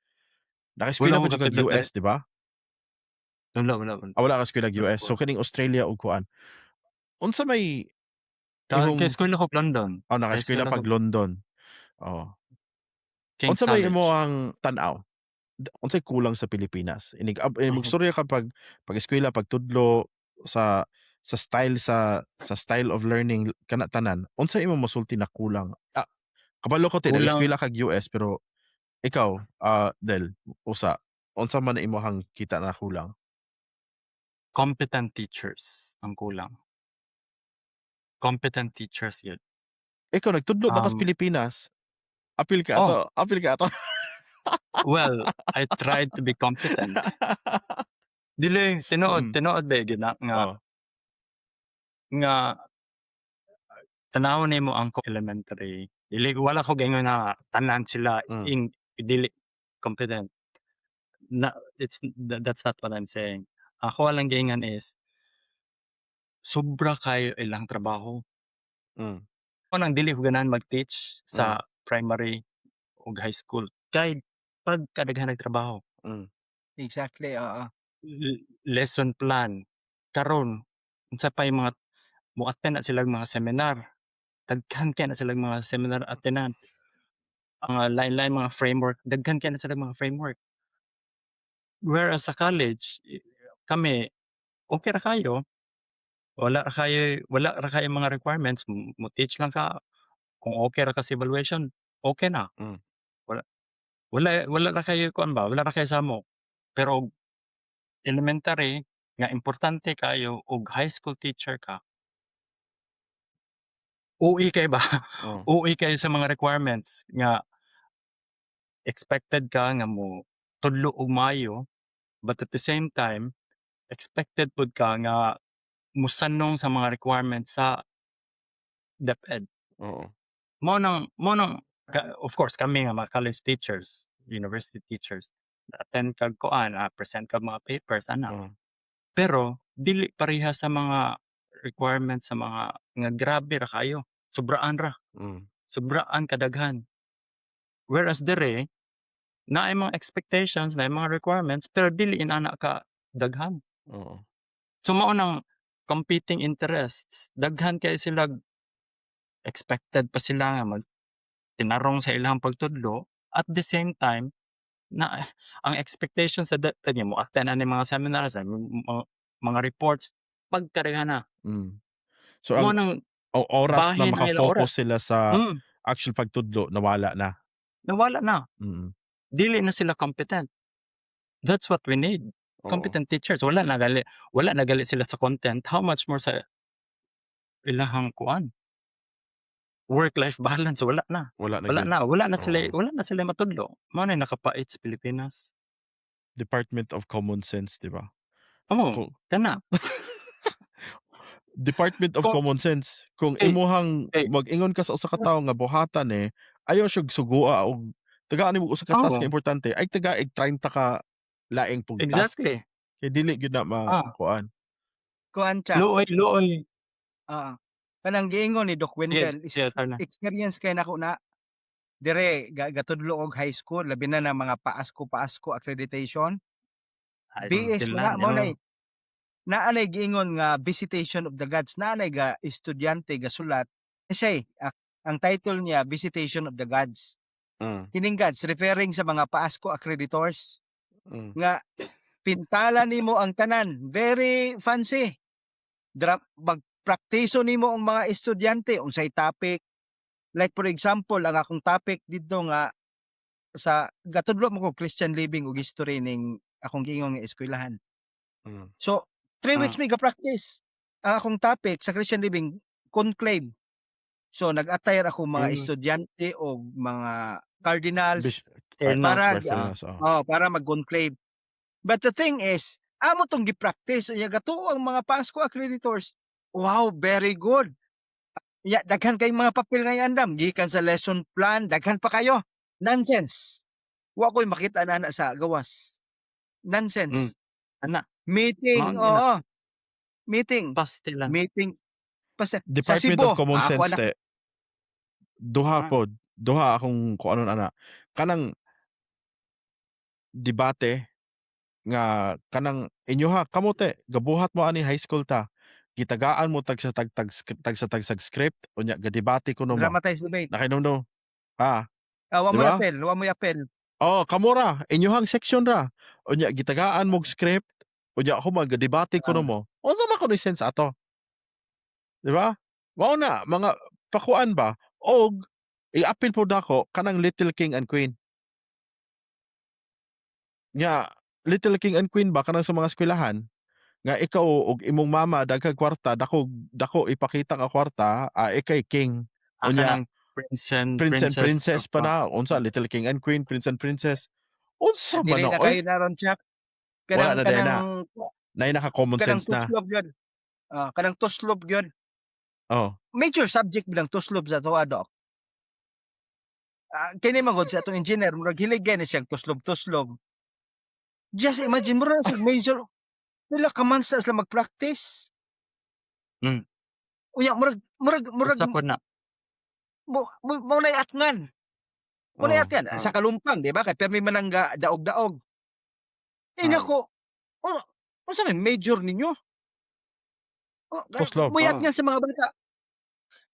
Wala Naka-eskwela ko pa jud kag katudlo. US, di ba? Wala, wala, wala. Ah, wala ka eskwela Wala US. ko. So kaning Australia ug kuan. Unsa may Ka imong eskwela ko London. Oh, naka-eskwela Ka-eskwela pag ko London. Oh. King's Unsa may College. imong tan-aw? Unsay kulang sa Pilipinas? Inig ab eh, magstorya ka pag pag-eskwela, pagtudlo sa style sa style of learning kana tanan. Unsay imong masulti na kulang? Ah, kabalo ko te Kulang nag-eskwela kag US, pero ikaw, Del, usa unsa man imong kita na kulang? Competent teachers ang kulang. Competent teachers gyud. Ikaw nagtudlo ba kas Pilipinas? Apil ka Oh. ato, apil ka ato. Well, I tried to be competent. Dili, tinuod, tinuod ba gyud na nga nga tan-awon nimo ang elementary, dili, wala ko gaingon na tanan sila in dili competent. Na it's that's not what I'm saying. Ako lang giingon is sobra kaayo ilang trabaho. Mao nang dili ko ganahan mag-teach sa primary ug high school kay pagkadaghan og trabaho. Exactly, oo. Lesson plan, karon unsa pay mga mo-attend na silag mga seminar, daghan kaayo na silag mga seminar attendan. Ang lain-lain mga framework, daghan kaayo na silag mga framework. Whereas sa college, kami okey ra kaayo. Wala ra kayoy mga requirements, mo-teach lang ka, kung okey ra ka sa evaluation, okey na. Wala ra kayoy kuan ba, wala ra kayoy samok. Pero elementary nga importante kaayo og high school teacher ka, OA kay ba, OA kaayo sa mga requirements nga expected ka nga mo tudlo og maayo, but at the same time, expected pud ka nga mosanong sa mga requirements sa DepEd. Mao nang of course kami nga mga college teachers, university teachers, attend kag kuan, present kag mga papers ana. Pero dili pareha sa mga requirements sa mga nga grabe ra kaayo, sobraan ra. Sobraan kadaghan. Whereas diri, naay mga expectations, naay mga requirements, pero dili inana ka daghan. So mao nang competing interests, daghan kaayo silag expected pa sila nga mag tinarong sa ilang pagtudlo, at the same time na ang expectation sa DepEd nga mo-attend ani mga seminars, mga reports, pagkadaghana. So Mao ang nang oras na bahin ang ilang maka-focus oras. sila sa actual pagtudlo, nawala na. Nawala na. Dili na sila competent. That's what we need. Competent teachers. Wala na gali sila sa content, how much more sa ilahang kuan. Work-life balance, wala na. Wala na Wala gyud. Na, wala na sila wala na sila matudlo. Mao nay nakapait sa Pilipinas. Department of Common Sense, 'di ba? Oo, kana. Department of Common Sense. Kung Eh, imuhang eh mag-ingon ka sa usa ka tawo nga buhatan eh, ayaw siyag sugua og tagaan nimo usa ka task nga importante, ay tagaig 30 ka laing pug task. Kay dili gyud na makuan. Kuan siya. Luoy, luoy. Oo. Kanang giingon ni Doc Sige, Wendell is sige, turn na. Experience kay nako na dire gatudlo og high school, labi na ng mga PAASCU accreditation. Ay, BS still mo na na, mo no? nay naa nay giingon nga Visitation of the Gods, naa nay ga estudyante gasulat essay, ang title niya Visitation of the Gods. Kining gods referring sa mga PAASCU accreditors nga pintala nimo ang tanan, very fancy. Magpraktiso nimo ang mga estudyante unsay topic. Like for example, ang akong topic didto nga sa gatudlo mo ko Christian living ug history ning akong giingon nga eskwelahan. So 3 weeks mi ga-practice. Ang akong topic sa Christian living, conclave. So nag-attire ako mga estudyante og mga cardinals Cardinals, para Cardinals, oo. Oh, para mag-conclave. But the thing is, amo tong gi-practice unya gatuo ang mga PAASCU accreditors. "Wow, very good." Ya, daghan kay mga papel nga iandam gikan sa lesson plan, daghan pa kayo. Nonsense. Wa ko'y makita na sa gawas. Nonsense. Ana. Meeting, Mao ni na. Oo. Meeting. Pastilan. Meeting. Basta sa Department Cebu, of Common ako Sense na te. Duha pod, duha akong kuanon ana. Kanang debate nga kanang inyoha kamo te, gabuhat mo ani high school ta. Gitagaan mo tag sa tag tag tag sa tag script, unya gadebate kuno mo. Dramatized debate. Nakahinumdum? Ah, Ah, wa di mo'y ba? apel, wa mo'y apel. Oh, kamo ra, inyohang section ra. Unya gitagaan mog script, unya human gadebate kuno mo. Unsa man kuno'y sense ato? Di ba? Mao na mga pakuan ba og i-appeal pod nako kanang Little King and Queen. Nya Little King and Queen ba, kanang sa mga eskwelahan nga ikaw ug imong mama daghang kwarta, dako dako ipakita nga kwarta, ikay king. Unya kanang prince and prince and princess princess pa pa. na unsa, Little King and Queen, prince and princess. Unsa man Dili na na oy? kayo na ron, Chuck. Wala Kanang na diay na. Kanang Naay naka common kanang sense na. tuslob gyud. Ah, kanang tuslob gyud. Major subject bilang tuslob sa atoa, Doc. Ah, kini man gud sa atong engineer, murag hilig gani siyang tuslob-tuslob. Just imagine, mura na siya major, pila ka months na sila mag-practice. Unya murag Usa pod na. mo na'y atngan. Mo na'y atngan sa Kalumpang, di ba? Kay permi man ang ga daog-daog. Eh, nako, oh, unsa may major ninyo? Oh, Tuslob. mo'y atngan sa mga bata.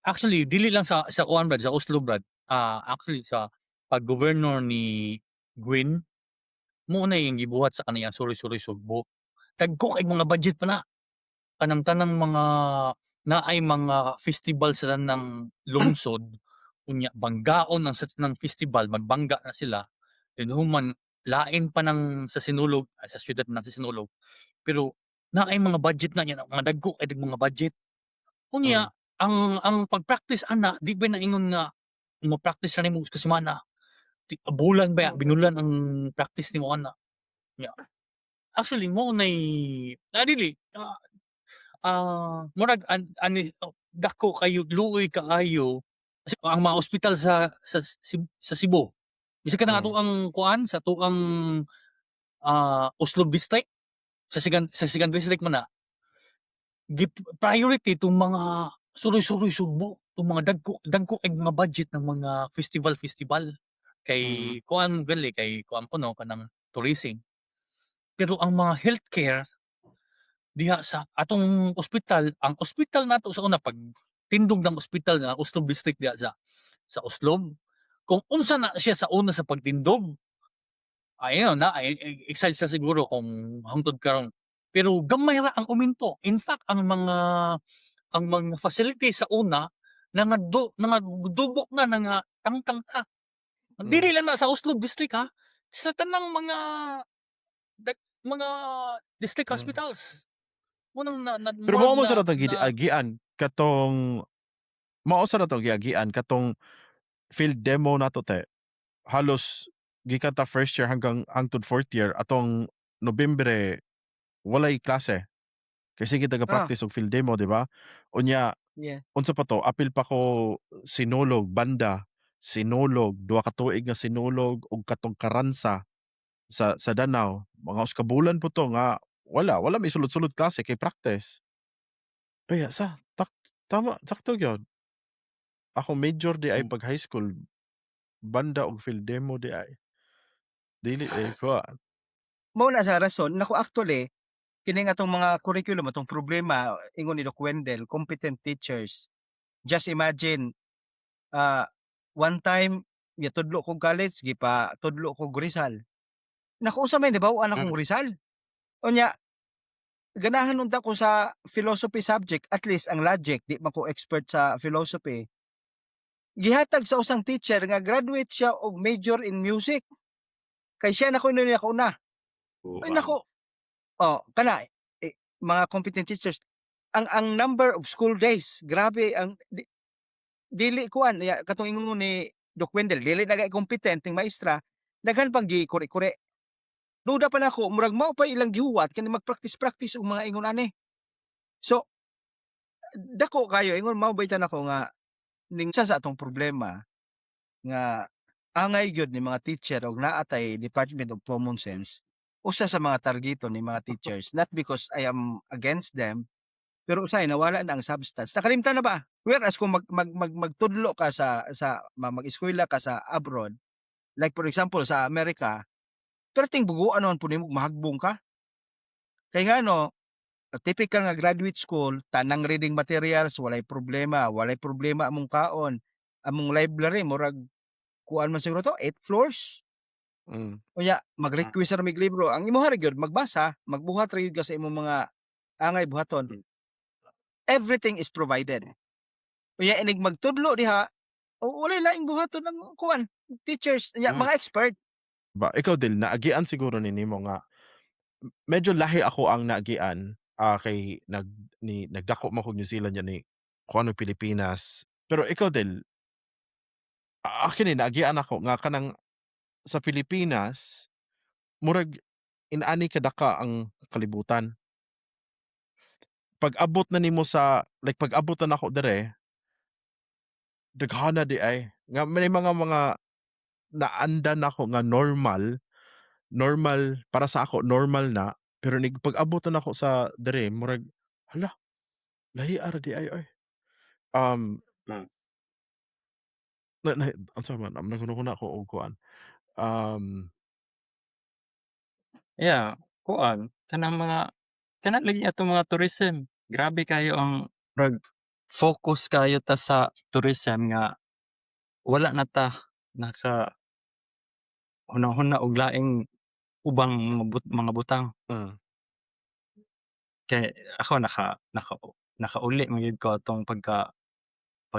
Actually, dili lang sa kuan, Brad, sa Oslo, Brad. Ah, actually sa pag-governor ni Gwyn Mao na iyang gibuhat sa kaniyang Suroy-Suroy Sugbo. Dagko kay mga budget pa na. Kanang tanang mga naay mga festival sa tanang lungsod, unya banggaon ang sa tanang festival, magbangga na sila, then human lain pa ng sa Sinulog, ah, sa siyudad ng sa Sinulog. Pero naay mga budget na niya, mga dagko kay mga budget. Unya ang pag-practice ana di ba naingon nga mo-practice ra nimo ka semana. Di, bulan ba ya, binulan ang practice nimo ana. Nya. Actually mao nay na dili murag an ani dako kayo, luoy kaayo kasi ang mga ospital sa Cebu. Bisag kanang atoang kuan sa atoang Oslob District, sa second district man na. Gi priority tong mga Suroy-Suroy Sugbo, tong mga dagko dagko kay mga budget ng mga festival festival. Kay kuan gali kay kuan kuno kanang tourism. Pero ang mga healthcare diha sa atong ospital, ang ospital nato sa una pag tindog ng ospital nga Oslob District diha sa Oslob, kung unsa na siya sa una sa pagtindog, ayun na ay excited sa siguro kung hangtod karon. Pero gamay ra ang uminto. In fact, ang mga facility sa una nangadubok na, nga tangtang na. Dili lang na sa Oslob District ha, sa tanang mga mga district hospitals. Mao nang na Pero mao murag mo na sa natong na giagian katong mao sa natong giagian katong field demo nato te. Halos gikan ta first year hanggang hangtod fourth year, atong Nobyembre walay klase. Kay sige taga practice og field demo, di ba? Unya unsa pa to, apil pa ko Sinulog, banda, Sinulog, 2 ka tuig nga Sinulog ug katong Karansa sa Danao. Mga usa ka bulan po to nga wala may sulod-sulod klase kay practice. Kaya sa tak tama sakto gyud. Ako major di ay pag high school, banda og field demo di ay. Dili eh kuan. Mao na sa rason nako. Actually, kini nga atong mga curriculum, atong problema, ingon ni Doc Wendell, competent teachers. Just imagine, one time gitudlo kog college, gipatudlo kog Rizal. Naku, unsa may nabaw-an akong Rizal. Unya ganahan unta ko sa philosophy subject, at least ang logic, di man ko expert sa philosophy. Gihatag sa usang teacher nga graduate siya og major in music. Kay siya na ko ni una. Ay nako. Oh, kana eh, mga competent teachers. Ang number of school days, grabe ang dili kuan ya, katong ingon mo ni Doc Wendell, dili na kay competent ning maestra, daghan pang gikuri-kuri. Duda pa nako, murag mao pa ilang gihuwat kani mag-practice-practice og mga ingon ani. So dako kayo ingon mao ba nako nga ning sa atong problema nga angay gyud ni mga teacher og naa tay Department of Common Sense, usa sa mga targeton ni mga teachers, not because I am against them, pero usahay nawala na ang substance, nakalimtan na ba. Whereas kung mag, mag, mag magtudlo ka sa mag-eskwela ka sa abroad, like for example sa Amerika, perting buguan naman po nimo, mahagbong ka kay ngano typical nga graduate school, tanang reading materials walay problema, walay problema among kaon, among library murag kuan man siguro to, 8 floors. Unya mag-request ra mig libro, ang imuha ra gyud magbasa, magbuhat ra gyud ka sa imong mga angay buhaton. Everything is provided. Unya inig magtudlo diha, o walay laing buhaton ng kuan, teachers, unya mga expert. Ba, ikaw din naagian siguro ni nimo nga medyo lahi ako ang naagian, kay nag ni nagdako man kog New Zealand yani kuan og Pilipinas. Pero ikaw din, kini naagian ako nga kanang sa Pilipinas murag inani kadaka ang kalibutan. Pag-abot na nimo sa like pag-abot na nako dire, daghana di ay nga may mga naandan nako nga normal, normal para sa ako, normal na, pero nig pag-abot na nako sa dire murag, hala, lahi ra di ay oy. Na na unsa man naghuna-huna ko og kuan, Yeah, kuan kanang mga kana lagi atong mga tourism. Grabe kaayo ang murag focus kaayo ta sa tourism nga wala na ta naka huna-huna og laing ubang mga butang. Kay ako nakauli man gyud ko atong pag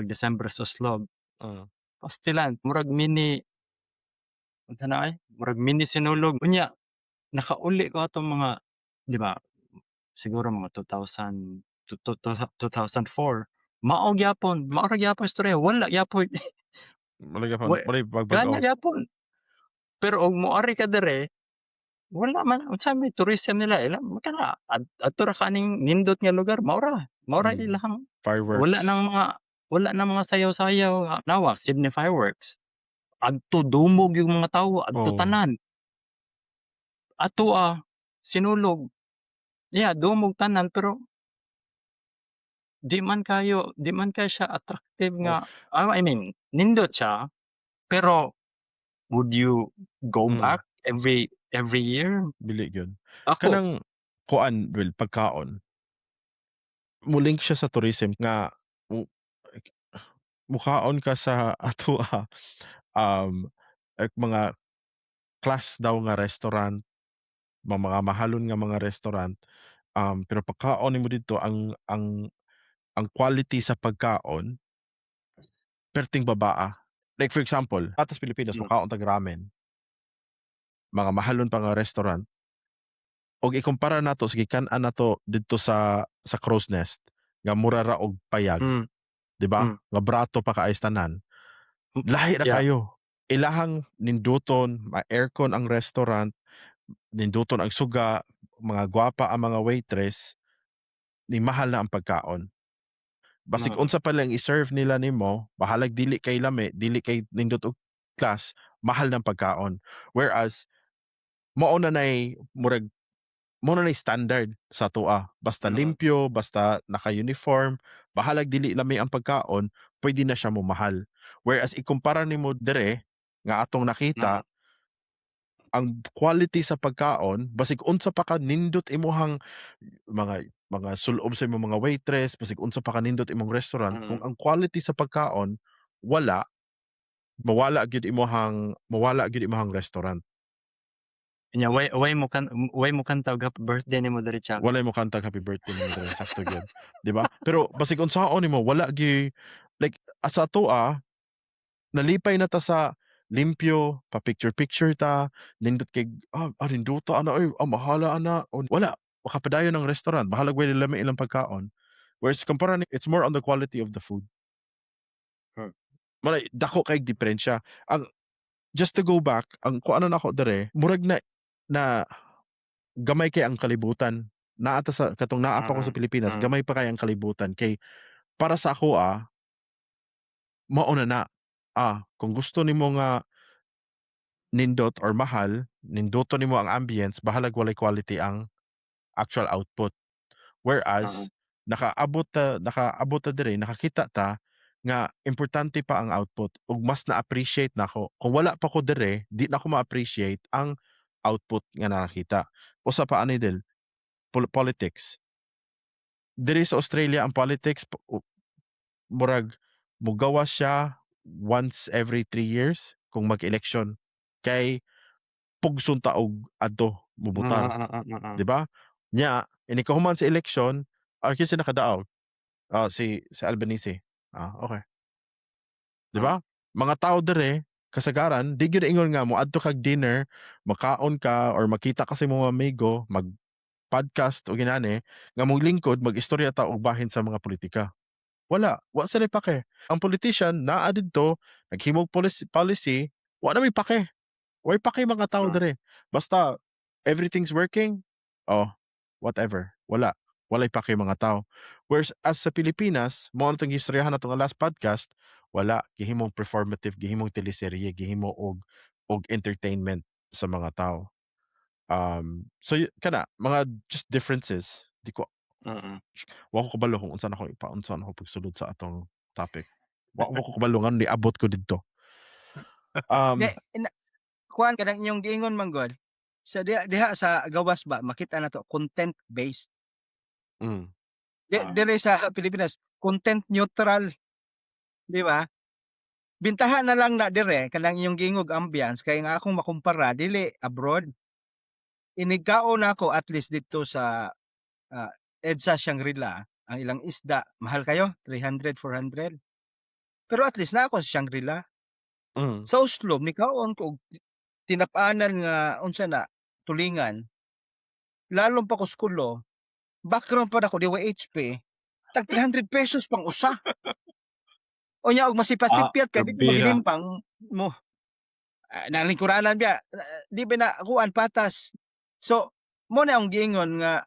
December sa Oslob. Pastilan, murag mini, unsa na ay? Murag mini Sinulog. Unya nakauli ko atong mga, di ba, siguro mga 2000 to to to 2004, mao gyapon, mao ra gyapon istorya, wala gyapon. Wala gyapon, Wa walay gana pagbag-o. gyapon. Pero og moari ka diri, wala man, unsa may tourism nila, ila kana adto ra ka aning nindot nga lugar, mao ra ilahang wala Fireworks. nang mga sayaw-sayaw nga nawa Sydney Fireworks. Adto dumog yung mga tawo adto tanan. Ato Sinulog. Yeah, dumog tanan pero di man kaayo siya attractive nga, I mean, nindot siya, pero would you go back every year? Dili gyud. Ako Kanang kuan, well, pagkaon. Mo-link siya sa tourism nga mukaon ka sa atoa, like mga class daw nga restaurant, mga mahalon nga mga restaurant, pero pagkaon nimo didto, ang quality sa pagkaon perting babaa. Like for example, ato sa Pilipinas mukaon tag ramen. Mga mahalon pa nga restaurant. Og ikumpara nato sa gikan-an nato didto sa Crow's Nest nga mura ra og payag, di ba? Nga brato pa kaayo sa tanan. Lahi ra kaayo. Ilahang ninduton, ma-aircon ang restaurant, ninduton ang suga, mga gwapa ang mga waitress, ni mahal na ang pagkaon. Basig unsa pa lang i-serve nila nimo, bahalag dili kay lami, dili kay nindot og class, mahal ng pagkaon. Whereas mao na nay murag mao na nay standard sa atoa. Basta limpyo, basta naka-uniform, bahalag dili lami ang pagkaon, pwede na siya momahal. Whereas ikumpara nimo dire nga atong nakita, ang quality sa pagkaon, basig unsa pa ka nindot imuhang mga sul-ob sa imong mga waitress, basig unsa pa ka nindot imong restaurant, kung ang quality sa pagkaon wala, mawala gyud imuhang restaurant. Nya way mo kanta og happy birthday nimo diri, Chuck. Walay mo kanta happy birthday nimo diri, sakto gyud, di ba? Pero basig unsaon nimo, wala gyud, like sa atoa nalipay na ta sa limpyo, pa picture picture ta, nindot kay nindota ana oy, mahala ana, wala makapadayon ang restaurant, bahalag way lami ilang pagkaon. Whereas kumpara ni, it's more on the quality of the food. Malay dako kay diferensya. Ang just to go back, ang kuan na nako dire, murag na na gamay kay ang kalibutan. Naa ta sa katong naa pa ko sa Pilipinas, gamay pa kay ang kalibutan kay para sa ako mao na na. Kung gusto nimo nga nindot or mahal, ninduton nimo ang ambience, bahalag walay quality ang actual output. Whereas nakaabot ta diri, nakakita ta nga importante pa ang output ug mas na-appreciate nako. Kung wala pa ko dire, di nako ma-appreciate ang output nga nakakita. Usa pa ani del, politics. Diri sa Australia ang politics murag mugawas siya once every 3 years kung mag-election kay pugson ta og adto mobotar, di ba? Nya inig kahuman sa election, kinsa nakadaog? Si Albanese. Ah, okey. Di ba? Mga tao dire kasagaran di gyud ingon nga moadto kag dinner, makaon ka or makita ka sa imong amigo, mag-podcast og inani nga molingkod mag-istorya ta og bahin sa mga politika. Wala, wa sila pake. Ang politician naa didto, naghimog policy, wa na may pake. Way pake mga tao dire. Basta everything's working, oh, whatever. Wala. Walay pake mga tao. Whereas as sa Pilipinas, mao na tong gistoryahan nato nga last podcast, wala, gihimong performative, gihimong teleserye, gihimo og entertainment sa mga tao. So kana mga just differences. Di ko wa ko kabalo kung unsa nako ipaunsa nako pagsulod sa atong topic. Wa ko kabalo nganong niabot ko didto. Di na kuan kanang inyong giingon man gud, sa diha sa gawas ba makita nato content based. Diri sa Pilipinas content neutral. Di ba? Bintahan na lang na dire kanang inyong giingog ambience kay nga akong makumpara dili abroad. Inigkaon nako at least didto sa EDSA Shangri-La, ang ilang isda mahal kayo, 300, 400. Pero at least naa ko sa Shangri-La. Sa Oslob nikaon ko og tinap-anan nga unsa na, tulingan. Lalom pa ko skulo, background pa nako DYHP, tag ₱300 pang usa. Unya og masipasipyat ka, di ko Grabe. magilimpang mo. Nalingkuranan biya, di ba na kuan patas. So, mao na akong giingon nga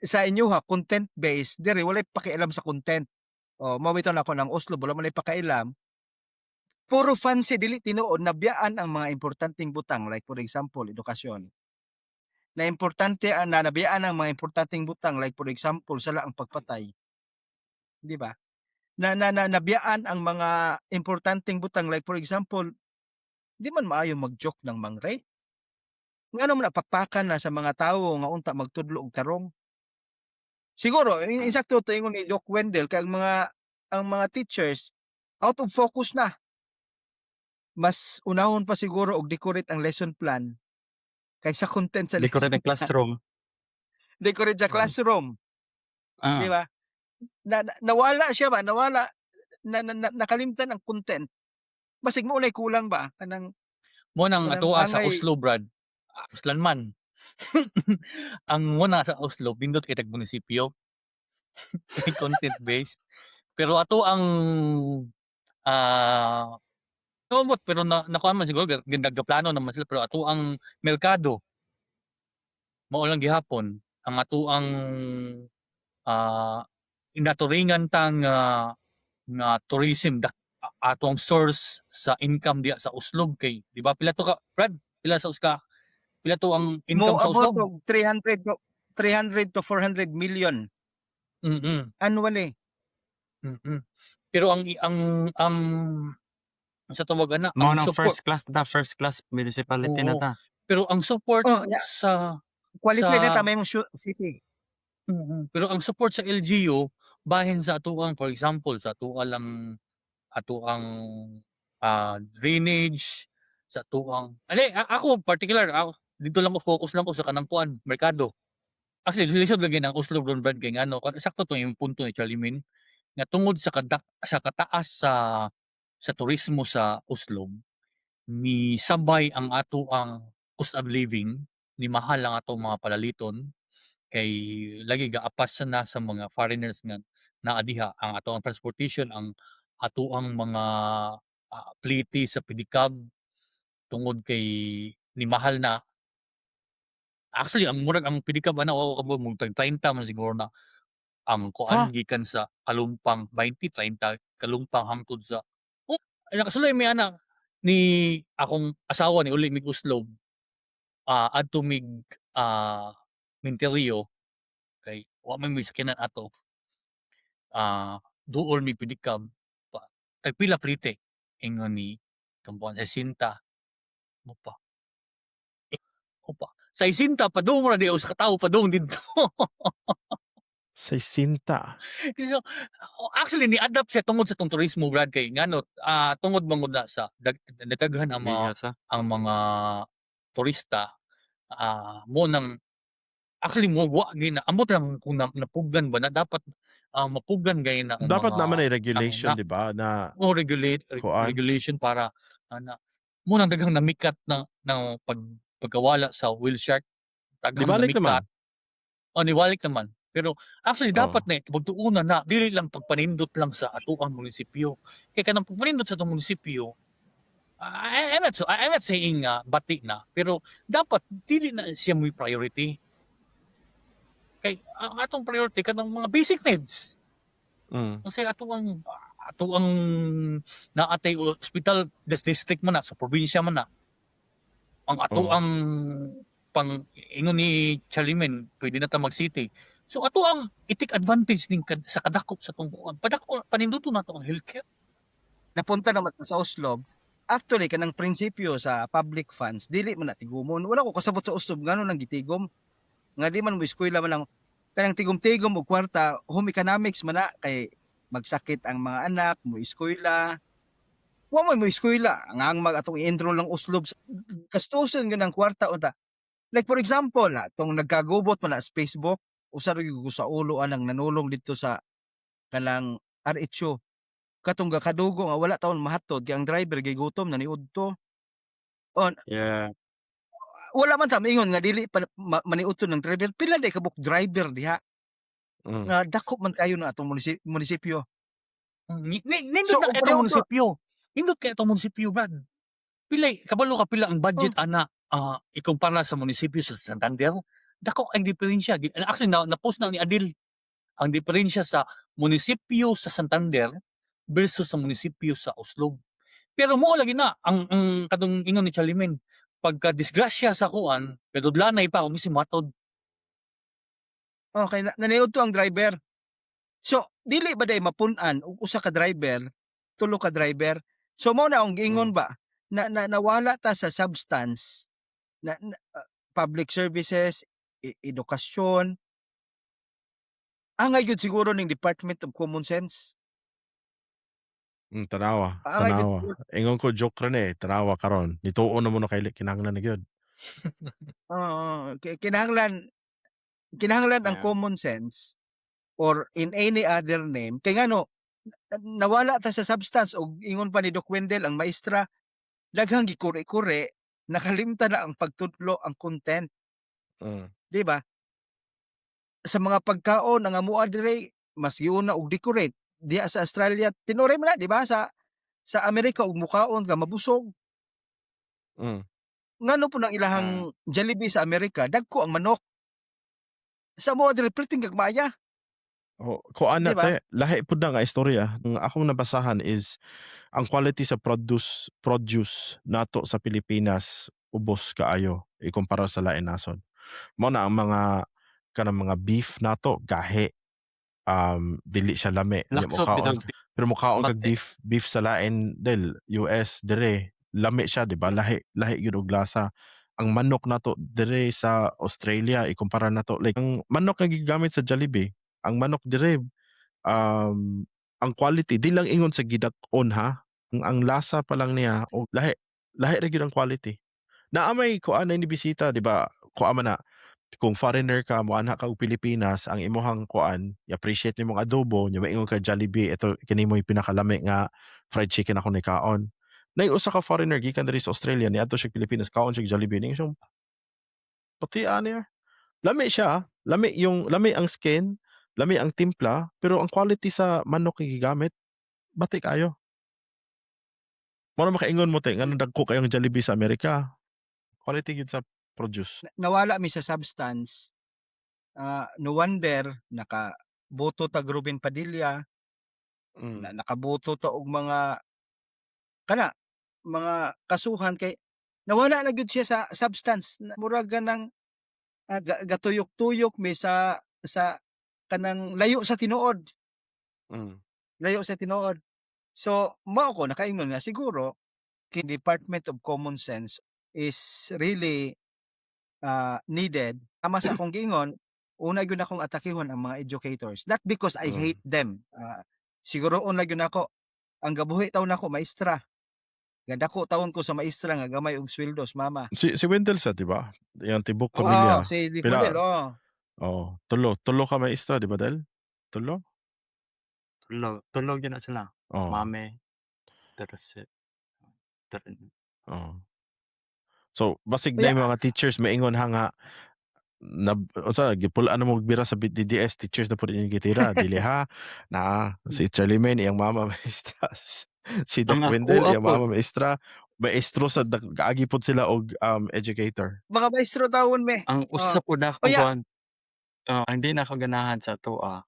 sa inyoha content based, diri walay pakialam sa content. Oh, mao bitaw nako ng Oslob wala man pakialam. Puro fancy, dili tinuod, nabiyaan ang mga importanteng butang like, for example, edukasyon. Na importante ang na nabiyaan ang mga importanteng butang like, for example, sala ang pagpatay. 'Di ba? Na na na nabiyaan ang mga importanteng butang like, for example, di man maayo mag-joke ng mang-rape. Ngano man na pakpakan na sa mga tawo nga unta magtudlo og tarong. Siguro insakto to ingon ni Doc Wendell kay ang mga teachers out of focus na. Mas unahon pa siguro og decorate ang lesson plan kaysa content sa Decorate lesson ang plan. Classroom. Decorate sa classroom. 'Di ba? Na na nawala siya ba, nawala na na na nakalimtan ang content. Basig mao nay kulang ba kanang Mo nang kanang atoa sa angay Oslo, Brad, Uslan man. Ang muna sa Oslo pindot kay tag munisipyo. Kay content based. Pero ato ang somewhat pero na nakuan man siguro nagaplano naman sila, pero ato ang merkado mao lang gihapon ang ato ang inaturingan ta nga tourism dak ato ang source sa income diya sa Oslob kay di ba pila to ka, Brad, pila sa uska, pila to ang income sa Moabot Oslob? og 300 to 400 million annually. Pero ang sa tawag ana Mao ang nang support first class ta, first class municipality na Oo. ta. Pero ang support Oh, yeah. sa Qualified na sa ta may mong city. Pero ang support sa LGU bahin sa atuang, for example, sa atoa lang atoang drainage sa atoang ali ako particular ako dito lang ko, focus lang ko sa kanang kuan, merkado. Actually, lisod lagi ang Oslob ron, Brad, kay ngano sakto to yung punto ni Charlie Min nga tungod sa kadak sa kataas sa turismo sa Oslob, ni sabay ang ato ang cost of living, ni mahal ang atong mga palaliton kay lagi gaapas na sa mga foreigners nga naa diha ang ato ang transportation, ang ato ang mga plite sa pedicab tungod kay ni mahal na. Actually, ang murag ang pedicab ana wa ko kabalo, tag 30 man siguro na ang kuan Ha? gikan sa Kalumpang, 20, 30 Kalumpang hangtod sa, oh, nakasulay mi ana ni akong asawa, ni uli mig Oslob, adto mig Minteryo kay wa man may sakyanan ato. Duol mig pedicab pa, "Tagpila plite?" Ingon ni kampuan, "60." Mo pa. Eh, opa, 60 padung ra di usa ka tawo padung didto. 60. So, actually ni-adapt siya tungod sa tong turismo, Brad, kay ngano tungod man gud na sa nadaghan ang mga Sa ang mga turista, mo nang actually mo wa gyud na ambot lang kung na, napugan ba na dapat mapugan gay na ang Dapat mga naman ay ang regulation, na di ba, na o regulate kuan. Regulation para ana mo nang daghang namikat na ng pagkawala sa whale shark, daghang Dibalik namikat. Naman. Oh, niwalik naman. Pero actually dapat Oo. na pagtuunan na dili lang pagpanindot lang sa atoang munisipyo. Kay kanang pagpanindot sa atong munisipyo, I'm not saying nga bati na, pero dapat dili na siya mo'y priority. Kay ang atong priority kanang mga basic needs. Kasi ato ang naatay hospital des district man na, sa probinsya man na. Ang ato Oo. ang pang ingon ni Chalimen, pwede na ta mag-city. So ato ang i-take advantage ning sa kadakop sa tungkuan. Padako paninduto nato ang healthcare. Napunta naman ta sa Oslob. Actually, kanang prinsipyo sa public funds dili man na tigumon. Wala ko kasabot sa Oslob ngano nang gitigom. Nga di man mo eskwela man lang kanang tigom-tigom og kwarta, home economics man na kay magsakit ang mga anak, mo eskwela. Wa man mo eskwela, ang mag atong i-enroll ng Oslob, gastuson gyud ang kwarta unta. Like for example, na tong nagkagubot man na sa Facebook, usa ra gyud ko sa ulo anang nanulong dito sa kanang RHU. Katong gakadugo nga wala taon mahatod kay ang driver gigutom na niudto. On wala man ta maingon nga dili pa maniudto ng driver, pila day kabuk driver diha nga dako man kayo na atong munisipyo. Nindot So, na og kay itong pareho to munisipyo. Nindot kay itong munisipyo, Brad. Pilay kabalo ka pila ang budget ana, ikumpara sa munisipyo sa Santander? Dako ang diferensya. Actually na na-post na ni Adil ang diferensya sa munisipyo sa Santander versus sa munisipyo sa Oslob. Pero mo lagi na ang katong ingon ni Charlemagne, pagka disgrasya sa kuan, kadudlanay pa kung si matod. Okay, na naniudto ang driver. So, dili ba day mapun-an og usa ka driver, tulo ka driver? So mao na akong giingon ba na nawala ta sa substance na public services, edukasyon. Angay gyud siguro ning Department of Common Sense. Tanawa, Angay gyud tanawa. siguro. Ingon ko joke ra ni eh, tanawa karon. Nituon na mo na kay kinahanglan na gyud. Oo, kinahanglan ang common sense or in any other name kay ngano nawala ta sa substance. Og ingon pa ni Doc Wendell, ang maestra daghang gikuri-kuri, nakalimtan na ang pagtudlo, ang content. Di ba? Sa mga pagkaon ang amoa dire mas giuna og decorate. Diha sa Australia tinuray man na, di ba? Sa Amerika og mukaon ka mabusog. Ngano po nang ilahang Jollibee sa Amerika dagko ang manok. Sa amoa dire perting gagmaya. Oh, kuan na Di ba? te, lahi pud na nga istorya. Ang akong nabasahan is ang quality sa produce nato sa Pilipinas ubos kaayo ikumpara sa lain nasod. Mao na ang mga kanang mga beef nato gahi. Dili siya lami. Nya Laksot mokaon bitaw pero mokaon kag bate. beef sa lain del US dire lami siya, di ba? Lahi lahi gyud og lasa. Ang manok nato dire sa Australia ikumpara nato, like ang manok nga gigamit sa Jollibee, ang manok dire ang quality di lang ingon sa gidak-on ha, ang lasa pa lang niya og lahi lahi ra gyud ang quality. Naa may kuan ni bisita, di ba? Kuan man na kung foreigner ka moanha ka og Pilipinas, ang imuhang kuan i-appreciate nimong adobo nya maingon ka Jollibee, ito kini mo'y pinakalami nga fried chicken ako nikaon. Nay usa ka foreigner gikan diri sa Australia, niadto siya Pilipinas, kaon siya Jollibee, ningon siya, "Pati ani ah." Lami siya, lami yung lami ang skin, lami ang timpla, pero ang quality sa manok nga gigamit bati kaayo. Mao na makaingon mo te nganong dagko kayong Jollibee sa Amerika. Quality gyud sa produce. Nawala mi sa substance. No wonder nakaboto tag Robin Padilla, na nakaboto ta og mga kana mga kasuhan kay nawala na gyud siya sa substance. Murag ganang gatuyok-tuyok mi sa kanang layo sa tinuod. Layo sa tinuod. So mao ko nakaingon nga siguro kay Department of Common Sense is really needed. Tama sa akong giingon, una gyud akong atakihon ang mga educators. Not because I hate them. Siguro una gyud nako ang gabuhi taon nako maestra. Nga dako taon ko sa maestra nga gamay og sweldo sa mama. Si Wendell sa, di ba? Yang tibok Oo, pamilya. si Dick Pila Wendell, oo. Oh, tulo, tulo ka maestra, di ba, Del? Tulo? Tulo, tulo gyud na sila. Oh. Mame, terse, Oh. So, basig na Kaya yung mga teachers maingon ha nga na unsa gipul-an mo bira sa DDS teachers na pud inyong gitira dili ha na si Charlemagne iyang mama maestra, si Doc Ang ako Wendell iyang pod. mama maestra, maestro sa gaagi pod sila og educator. Mga maestro tawon me. Ang usa pod na Kaya kuan, ang di na ako ganahan sa atoa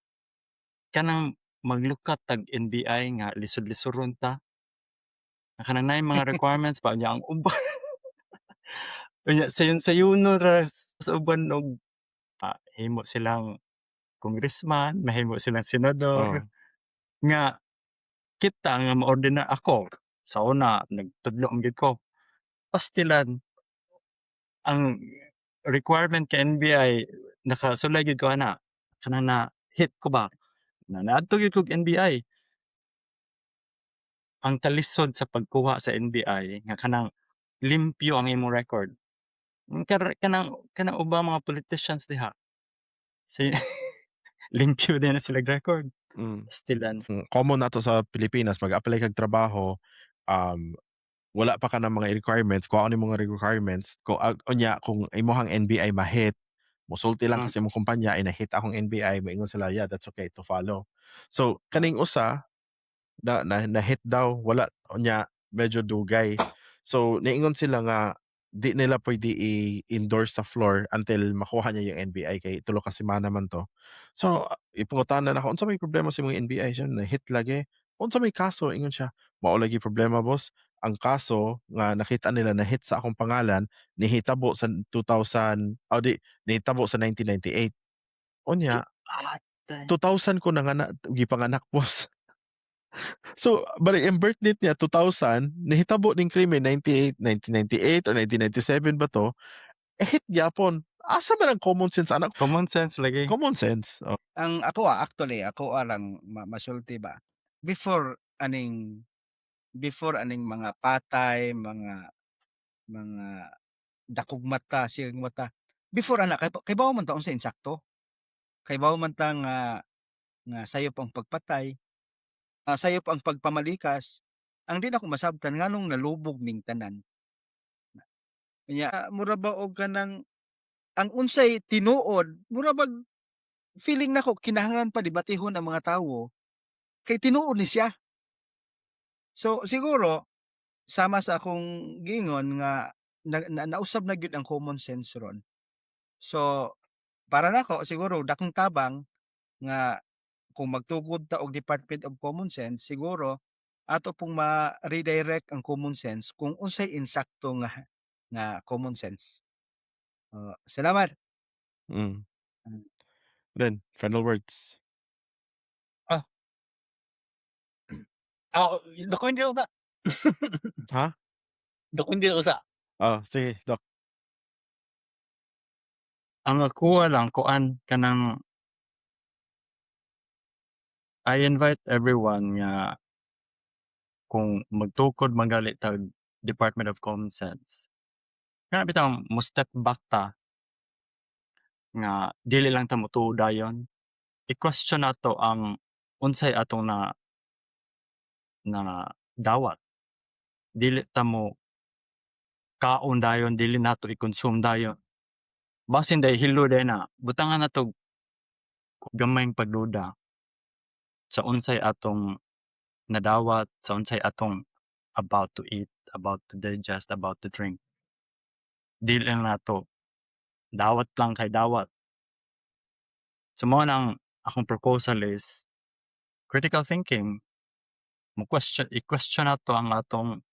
kanang maglukat tag NBI nga lisod-lisoron ta. Kanang naay mga requirements pa nya ang uban. Unya sayon-sayunon ra sa uban og himo silang congressman, mahimo silang senador. Nga kita nga ma-ordina ako sa una nagtudlo man gyud ko. Pastilan ang requirement kay NBI nakasulay gyud ko ana, kanang na hit ko ba, na naadto gyud kog NBI. Ang kalisod sa pagkuha sa NBI nga kanang limpyo ang imong record. Kanang ubang mga politicians diha si limpyo din na sila record. Stilan. Common na to sa Pilipinas, mag-apply kag trabaho, wala pa ka ng mga requirements, kuhaon nimo mga requirements, ko unya kung imong NBI ma-hit, musulti lang ka sa imong kumpanya ay na-hit akong NBI, moingon sila, "Yeah, that's okay to follow." So kaning usa na na-hit daw, wala unya medyo dugay. So niingon sila nga di nila pwede i-endorse sa floor until makuha niya yung NBI kay tulo ka semana man to. So ipangutana nako, "Unsa may problema sa imong NBI?" Siya, "Na-hit lagi." "Unsa may kaso?" Ingon siya, "Mao lagi problema, boss. Ang kaso nga nakita nila na hit sa akong pangalan nihitabo sa 2000 o di nihitabo sa 1998." Unya Atay. 2000 ko nanganak, gipanganak, boss. So bali ang birth date niya 2000, nihitabo ning krimen 98, 1998 or 1997 ba to? Eh, hit gyapon. Asa man ang common sense ana? Common sense lagi. Common sense. Oh. Ang ako, actually ako lang masulti ba. Before aning mga patay, mga dakog mata, sigang mata. Before ana kay kahibaw man ta unsa insakto. Kahibaw man ta nga sayop ang pagpatay, sayop ang pagpamalikas. Ang di nako masabtan, nganong nalubog ning tanan. Nya mura ba og kanang ang unsay tinuod, mura bag feeling nako kinahanglan pa debatihon ang mga tawo kay tinuod ni siya. So siguro sama sa akong giingon nga na, na nausab na gyud ang common sense ron. So para nako siguro dakong tabang nga kung magtukod ta og Department of Common Sense, siguro ato pong ma-redirect ang common sense kung unsay insakto nga common sense. Oh, salamat. Then final words. Ah. Ah, dokumento na. Ha? Dokumento usa. Oh, sige, Doc. Ang akoa lang kuan kanang I invite everyone nga kung magtukod man gali tag Department of Common Sense, kana bitawng mo step back ta nga dili lang ta motuo dayon. I-question nato ang unsay atong na dawat. Dili ta mo kaon dayon, dili nato i-consume dayon. Basin dahil hilo diay na, butangan nato gamayng pagduda sa unsay atong nadawat, sa unsay atong about to eat, about to digest, about to drink. Dili lang nato dawat lang kay dawat. So mao nang akong proposal is critical thinking. Mo question, i-question nato ang atong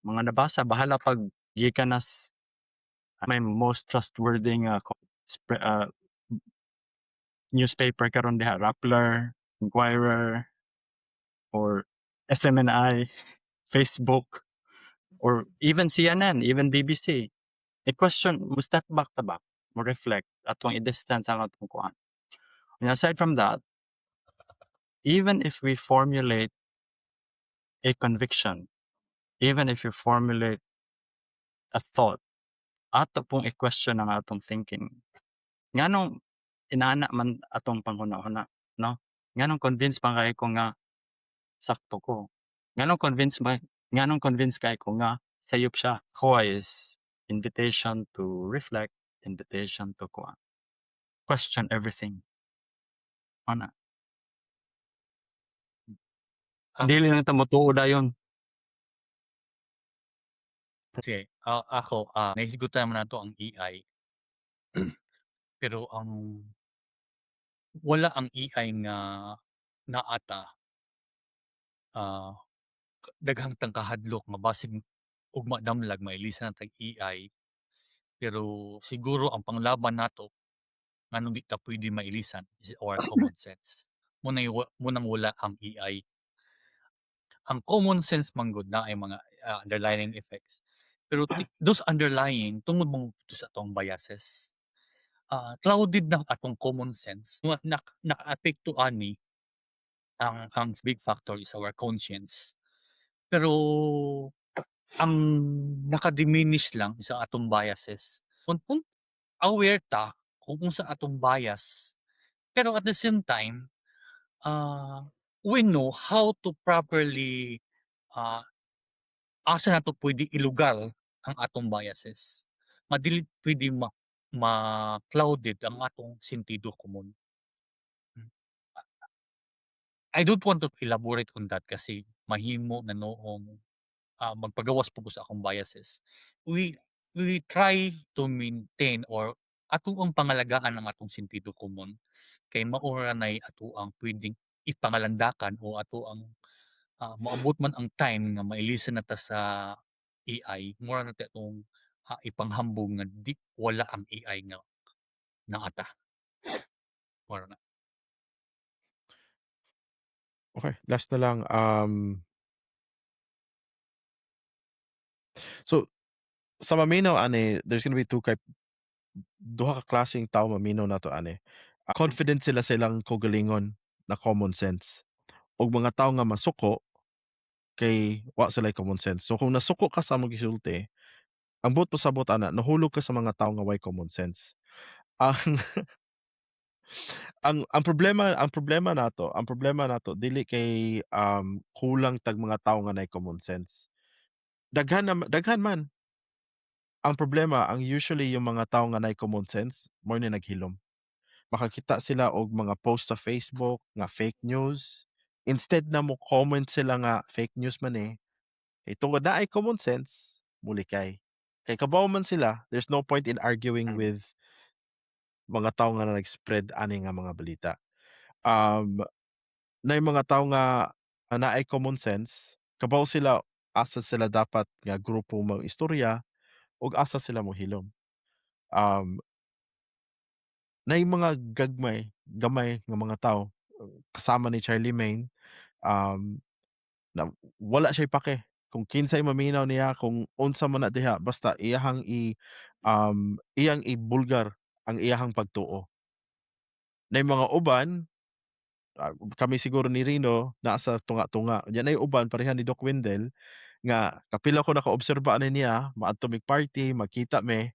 mga nabasa, bahala pag gikan nas may most trustworthy nga newspaper karon diha, Rappler, Inquirer, or SMNI, Facebook, or even CNN, even BBC. I-question, mo step back ta ba? Mo reflect, atong i-distance ang atong kuan. And aside from that, even if we formulate a conviction, even if you formulate a thought, ato pong i-question ang atong thinking. Nganong inana man atong panghuna-huna, no? Nganong convince pa kaayo ko nga sakto ko? Nganong convince kaayo ko nga sayop siya? Ko is invitation to reflect, invitation to kuan. Question everything. Ana. Ah. Dili lang ta motuo dayon. Sige, ako, nahisgutan man nato ang AI. Pero ang wala ang AI nga naa ta, daghang tang kahadlok nga basig ugma damlag mailisan na tag AI. Pero siguro ang panglaban nato nganong di ta pwede mailisan is our common sense. Mao nang wala ang AI. Ang common sense man gud naay mga underlying effects. Pero those underlying tungod man to sa atong biases. Clouded na atong common sense nga nakaapekto ani. Ang big factor is our conscience. Pero ang naka-diminish lang sa atong biases. Kung aware ta kung unsa atong bias, pero at the same time, we know how to properly, asa nato pwede ilugar ang atong biases, nga dili pwede ma-clouded ang atong sentido komon. I don't want to elaborate on that kasi mahimo na noong, magpagawas pud ko sa akong biases. We try to maintain or atoang pangalagaan ang atong sentido komon kay mao ra nay atoang puwedeng ipangalandakan o atoang, moabot man ang time nga mailisan na ta sa AI, mura na tay atong, ipanghambog nga di wala ang AI nga naa ta. Mao ra na. Okey, last na lang, so, sa maminaw ani, there's gonna be 2 type, duha ka klaseng tawo maminaw nato ani. Confident sila sa ilang kaugalingon na common sense ug mga tawo nga masuko kay wa sila'y common sense. So kung nasuko ka sa among gisulti, ang buot pasabot ana, nahulog ka sa mga tawo nga way common sense. Ang problema nato dili kay, kulang tag mga tawo nga naay common sense. Daghan man. Ang problema, ang usually yung mga tawo nga naay common sense mao ni naghilom. Makakita sila og mga post sa Facebook nga fake news, instead na mo-comment sila nga fake news man ni, kay tungod naay common sense, molikay. Kay kabawo man sila, there's no point in arguing with mga tawo nga nag-spread ani nga mga balita. Naay mga tawo nga naay common sense, kabawo sila asa sila dapat nga grupo mag-istorya ug asa sila mohilom. Naay mga gagmay gamay nga mga tawo kasama ni Charlemagne, na wala siya'y pake kung kinsay maminaw niya, kung unsa man na diha, basta iyang ibulgar ang iyahang pagtuo. Naay mga uban, kami siguro ni Rino naa sa tunga-tunga, unya naay uban pareha ni Doc Wendell nga kapila ko nakaobserba ani niya, maadto mig party, magkita mi,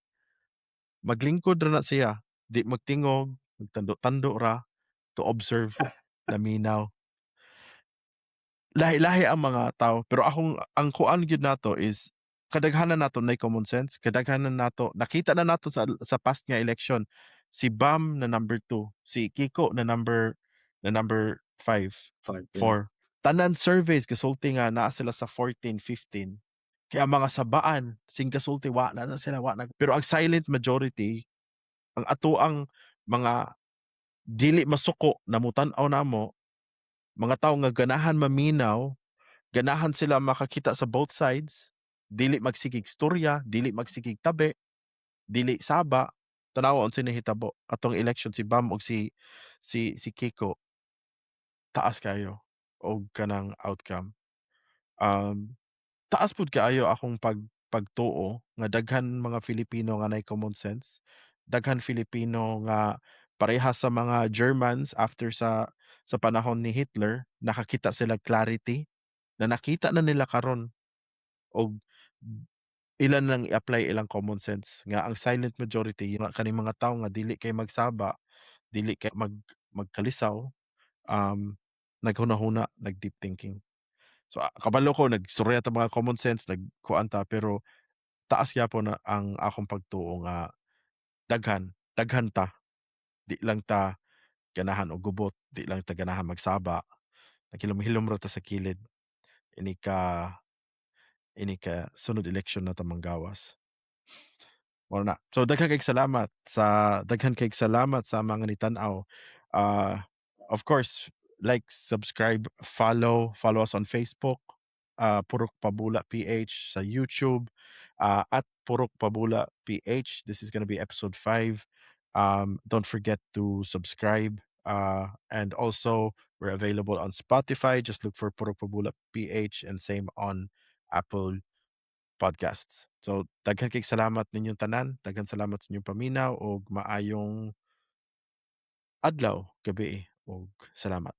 maglingkod ra na siya, di magtingog, magtando-tando ra to observe, naminaw. Lahi-lahi ang mga tawo, pero akong ang kuan gyud nato is kadaghanan nato naay common sense, kadaghanan nato nakita na nato sa past nga election, si Bam na number 2, si Kiko na number 5, 5, yeah. 4. Tanan surveys gasulti nga naa sila sa 14, 15. Kaya mga sabaan sing gasulti wa na na sila, wa na, pero ang silent majority, ang atoang mga dili masuko na motan-aw namo, mga tawo nga ganahan maminaw, ganahan sila makakita sa both sides, dili magsigig storya, dili magsigig tabi, dili saba, tan-awa unsay nahitabo atong election, si Bam ug si Kiko, taas kaayo og kanang outcome. Taas pud kaayo akong pagtuo nga daghan mga Filipino nga naay common sense, daghan Filipino nga parehas sa mga Germans after sa panahon ni Hitler, nakakita sila clarity, na nakita na nila karon og ilan lang i-apply ilang common sense nga ang silent majority nga kaning mga tawo nga dili kay magsaba, dili kay magkalisaw, naghuna-huna, nag-deep thinking. So, kabalo ko nagstorya ta mga common sense, nagkuan ta, pero taas gyapon na ang akong pagtuo nga daghan, daghan ta. Di lang ta ganahan og gubot, di lang ta ganahan magsaba, naghilom-hilom ra ta sa kilid ini ka sunod election na ta manggawas. Mao na. So daghan kayog salamat sa mga nitan-aw. Of course, like, subscribe, follow, follow us on Facebook, Purok Pabula PH, sa YouTube, @PurokPabulaPH. This is gonna be episode 5. Don't forget to subscribe. And also, we're available on Spotify. Just look for Purok Pabula PH and same on Apple Podcasts. So, daghan kayog salamat ninyong tanan. Daghan salamat sa inyong paminaw ug maayong adlaw, gabii, ug salamat.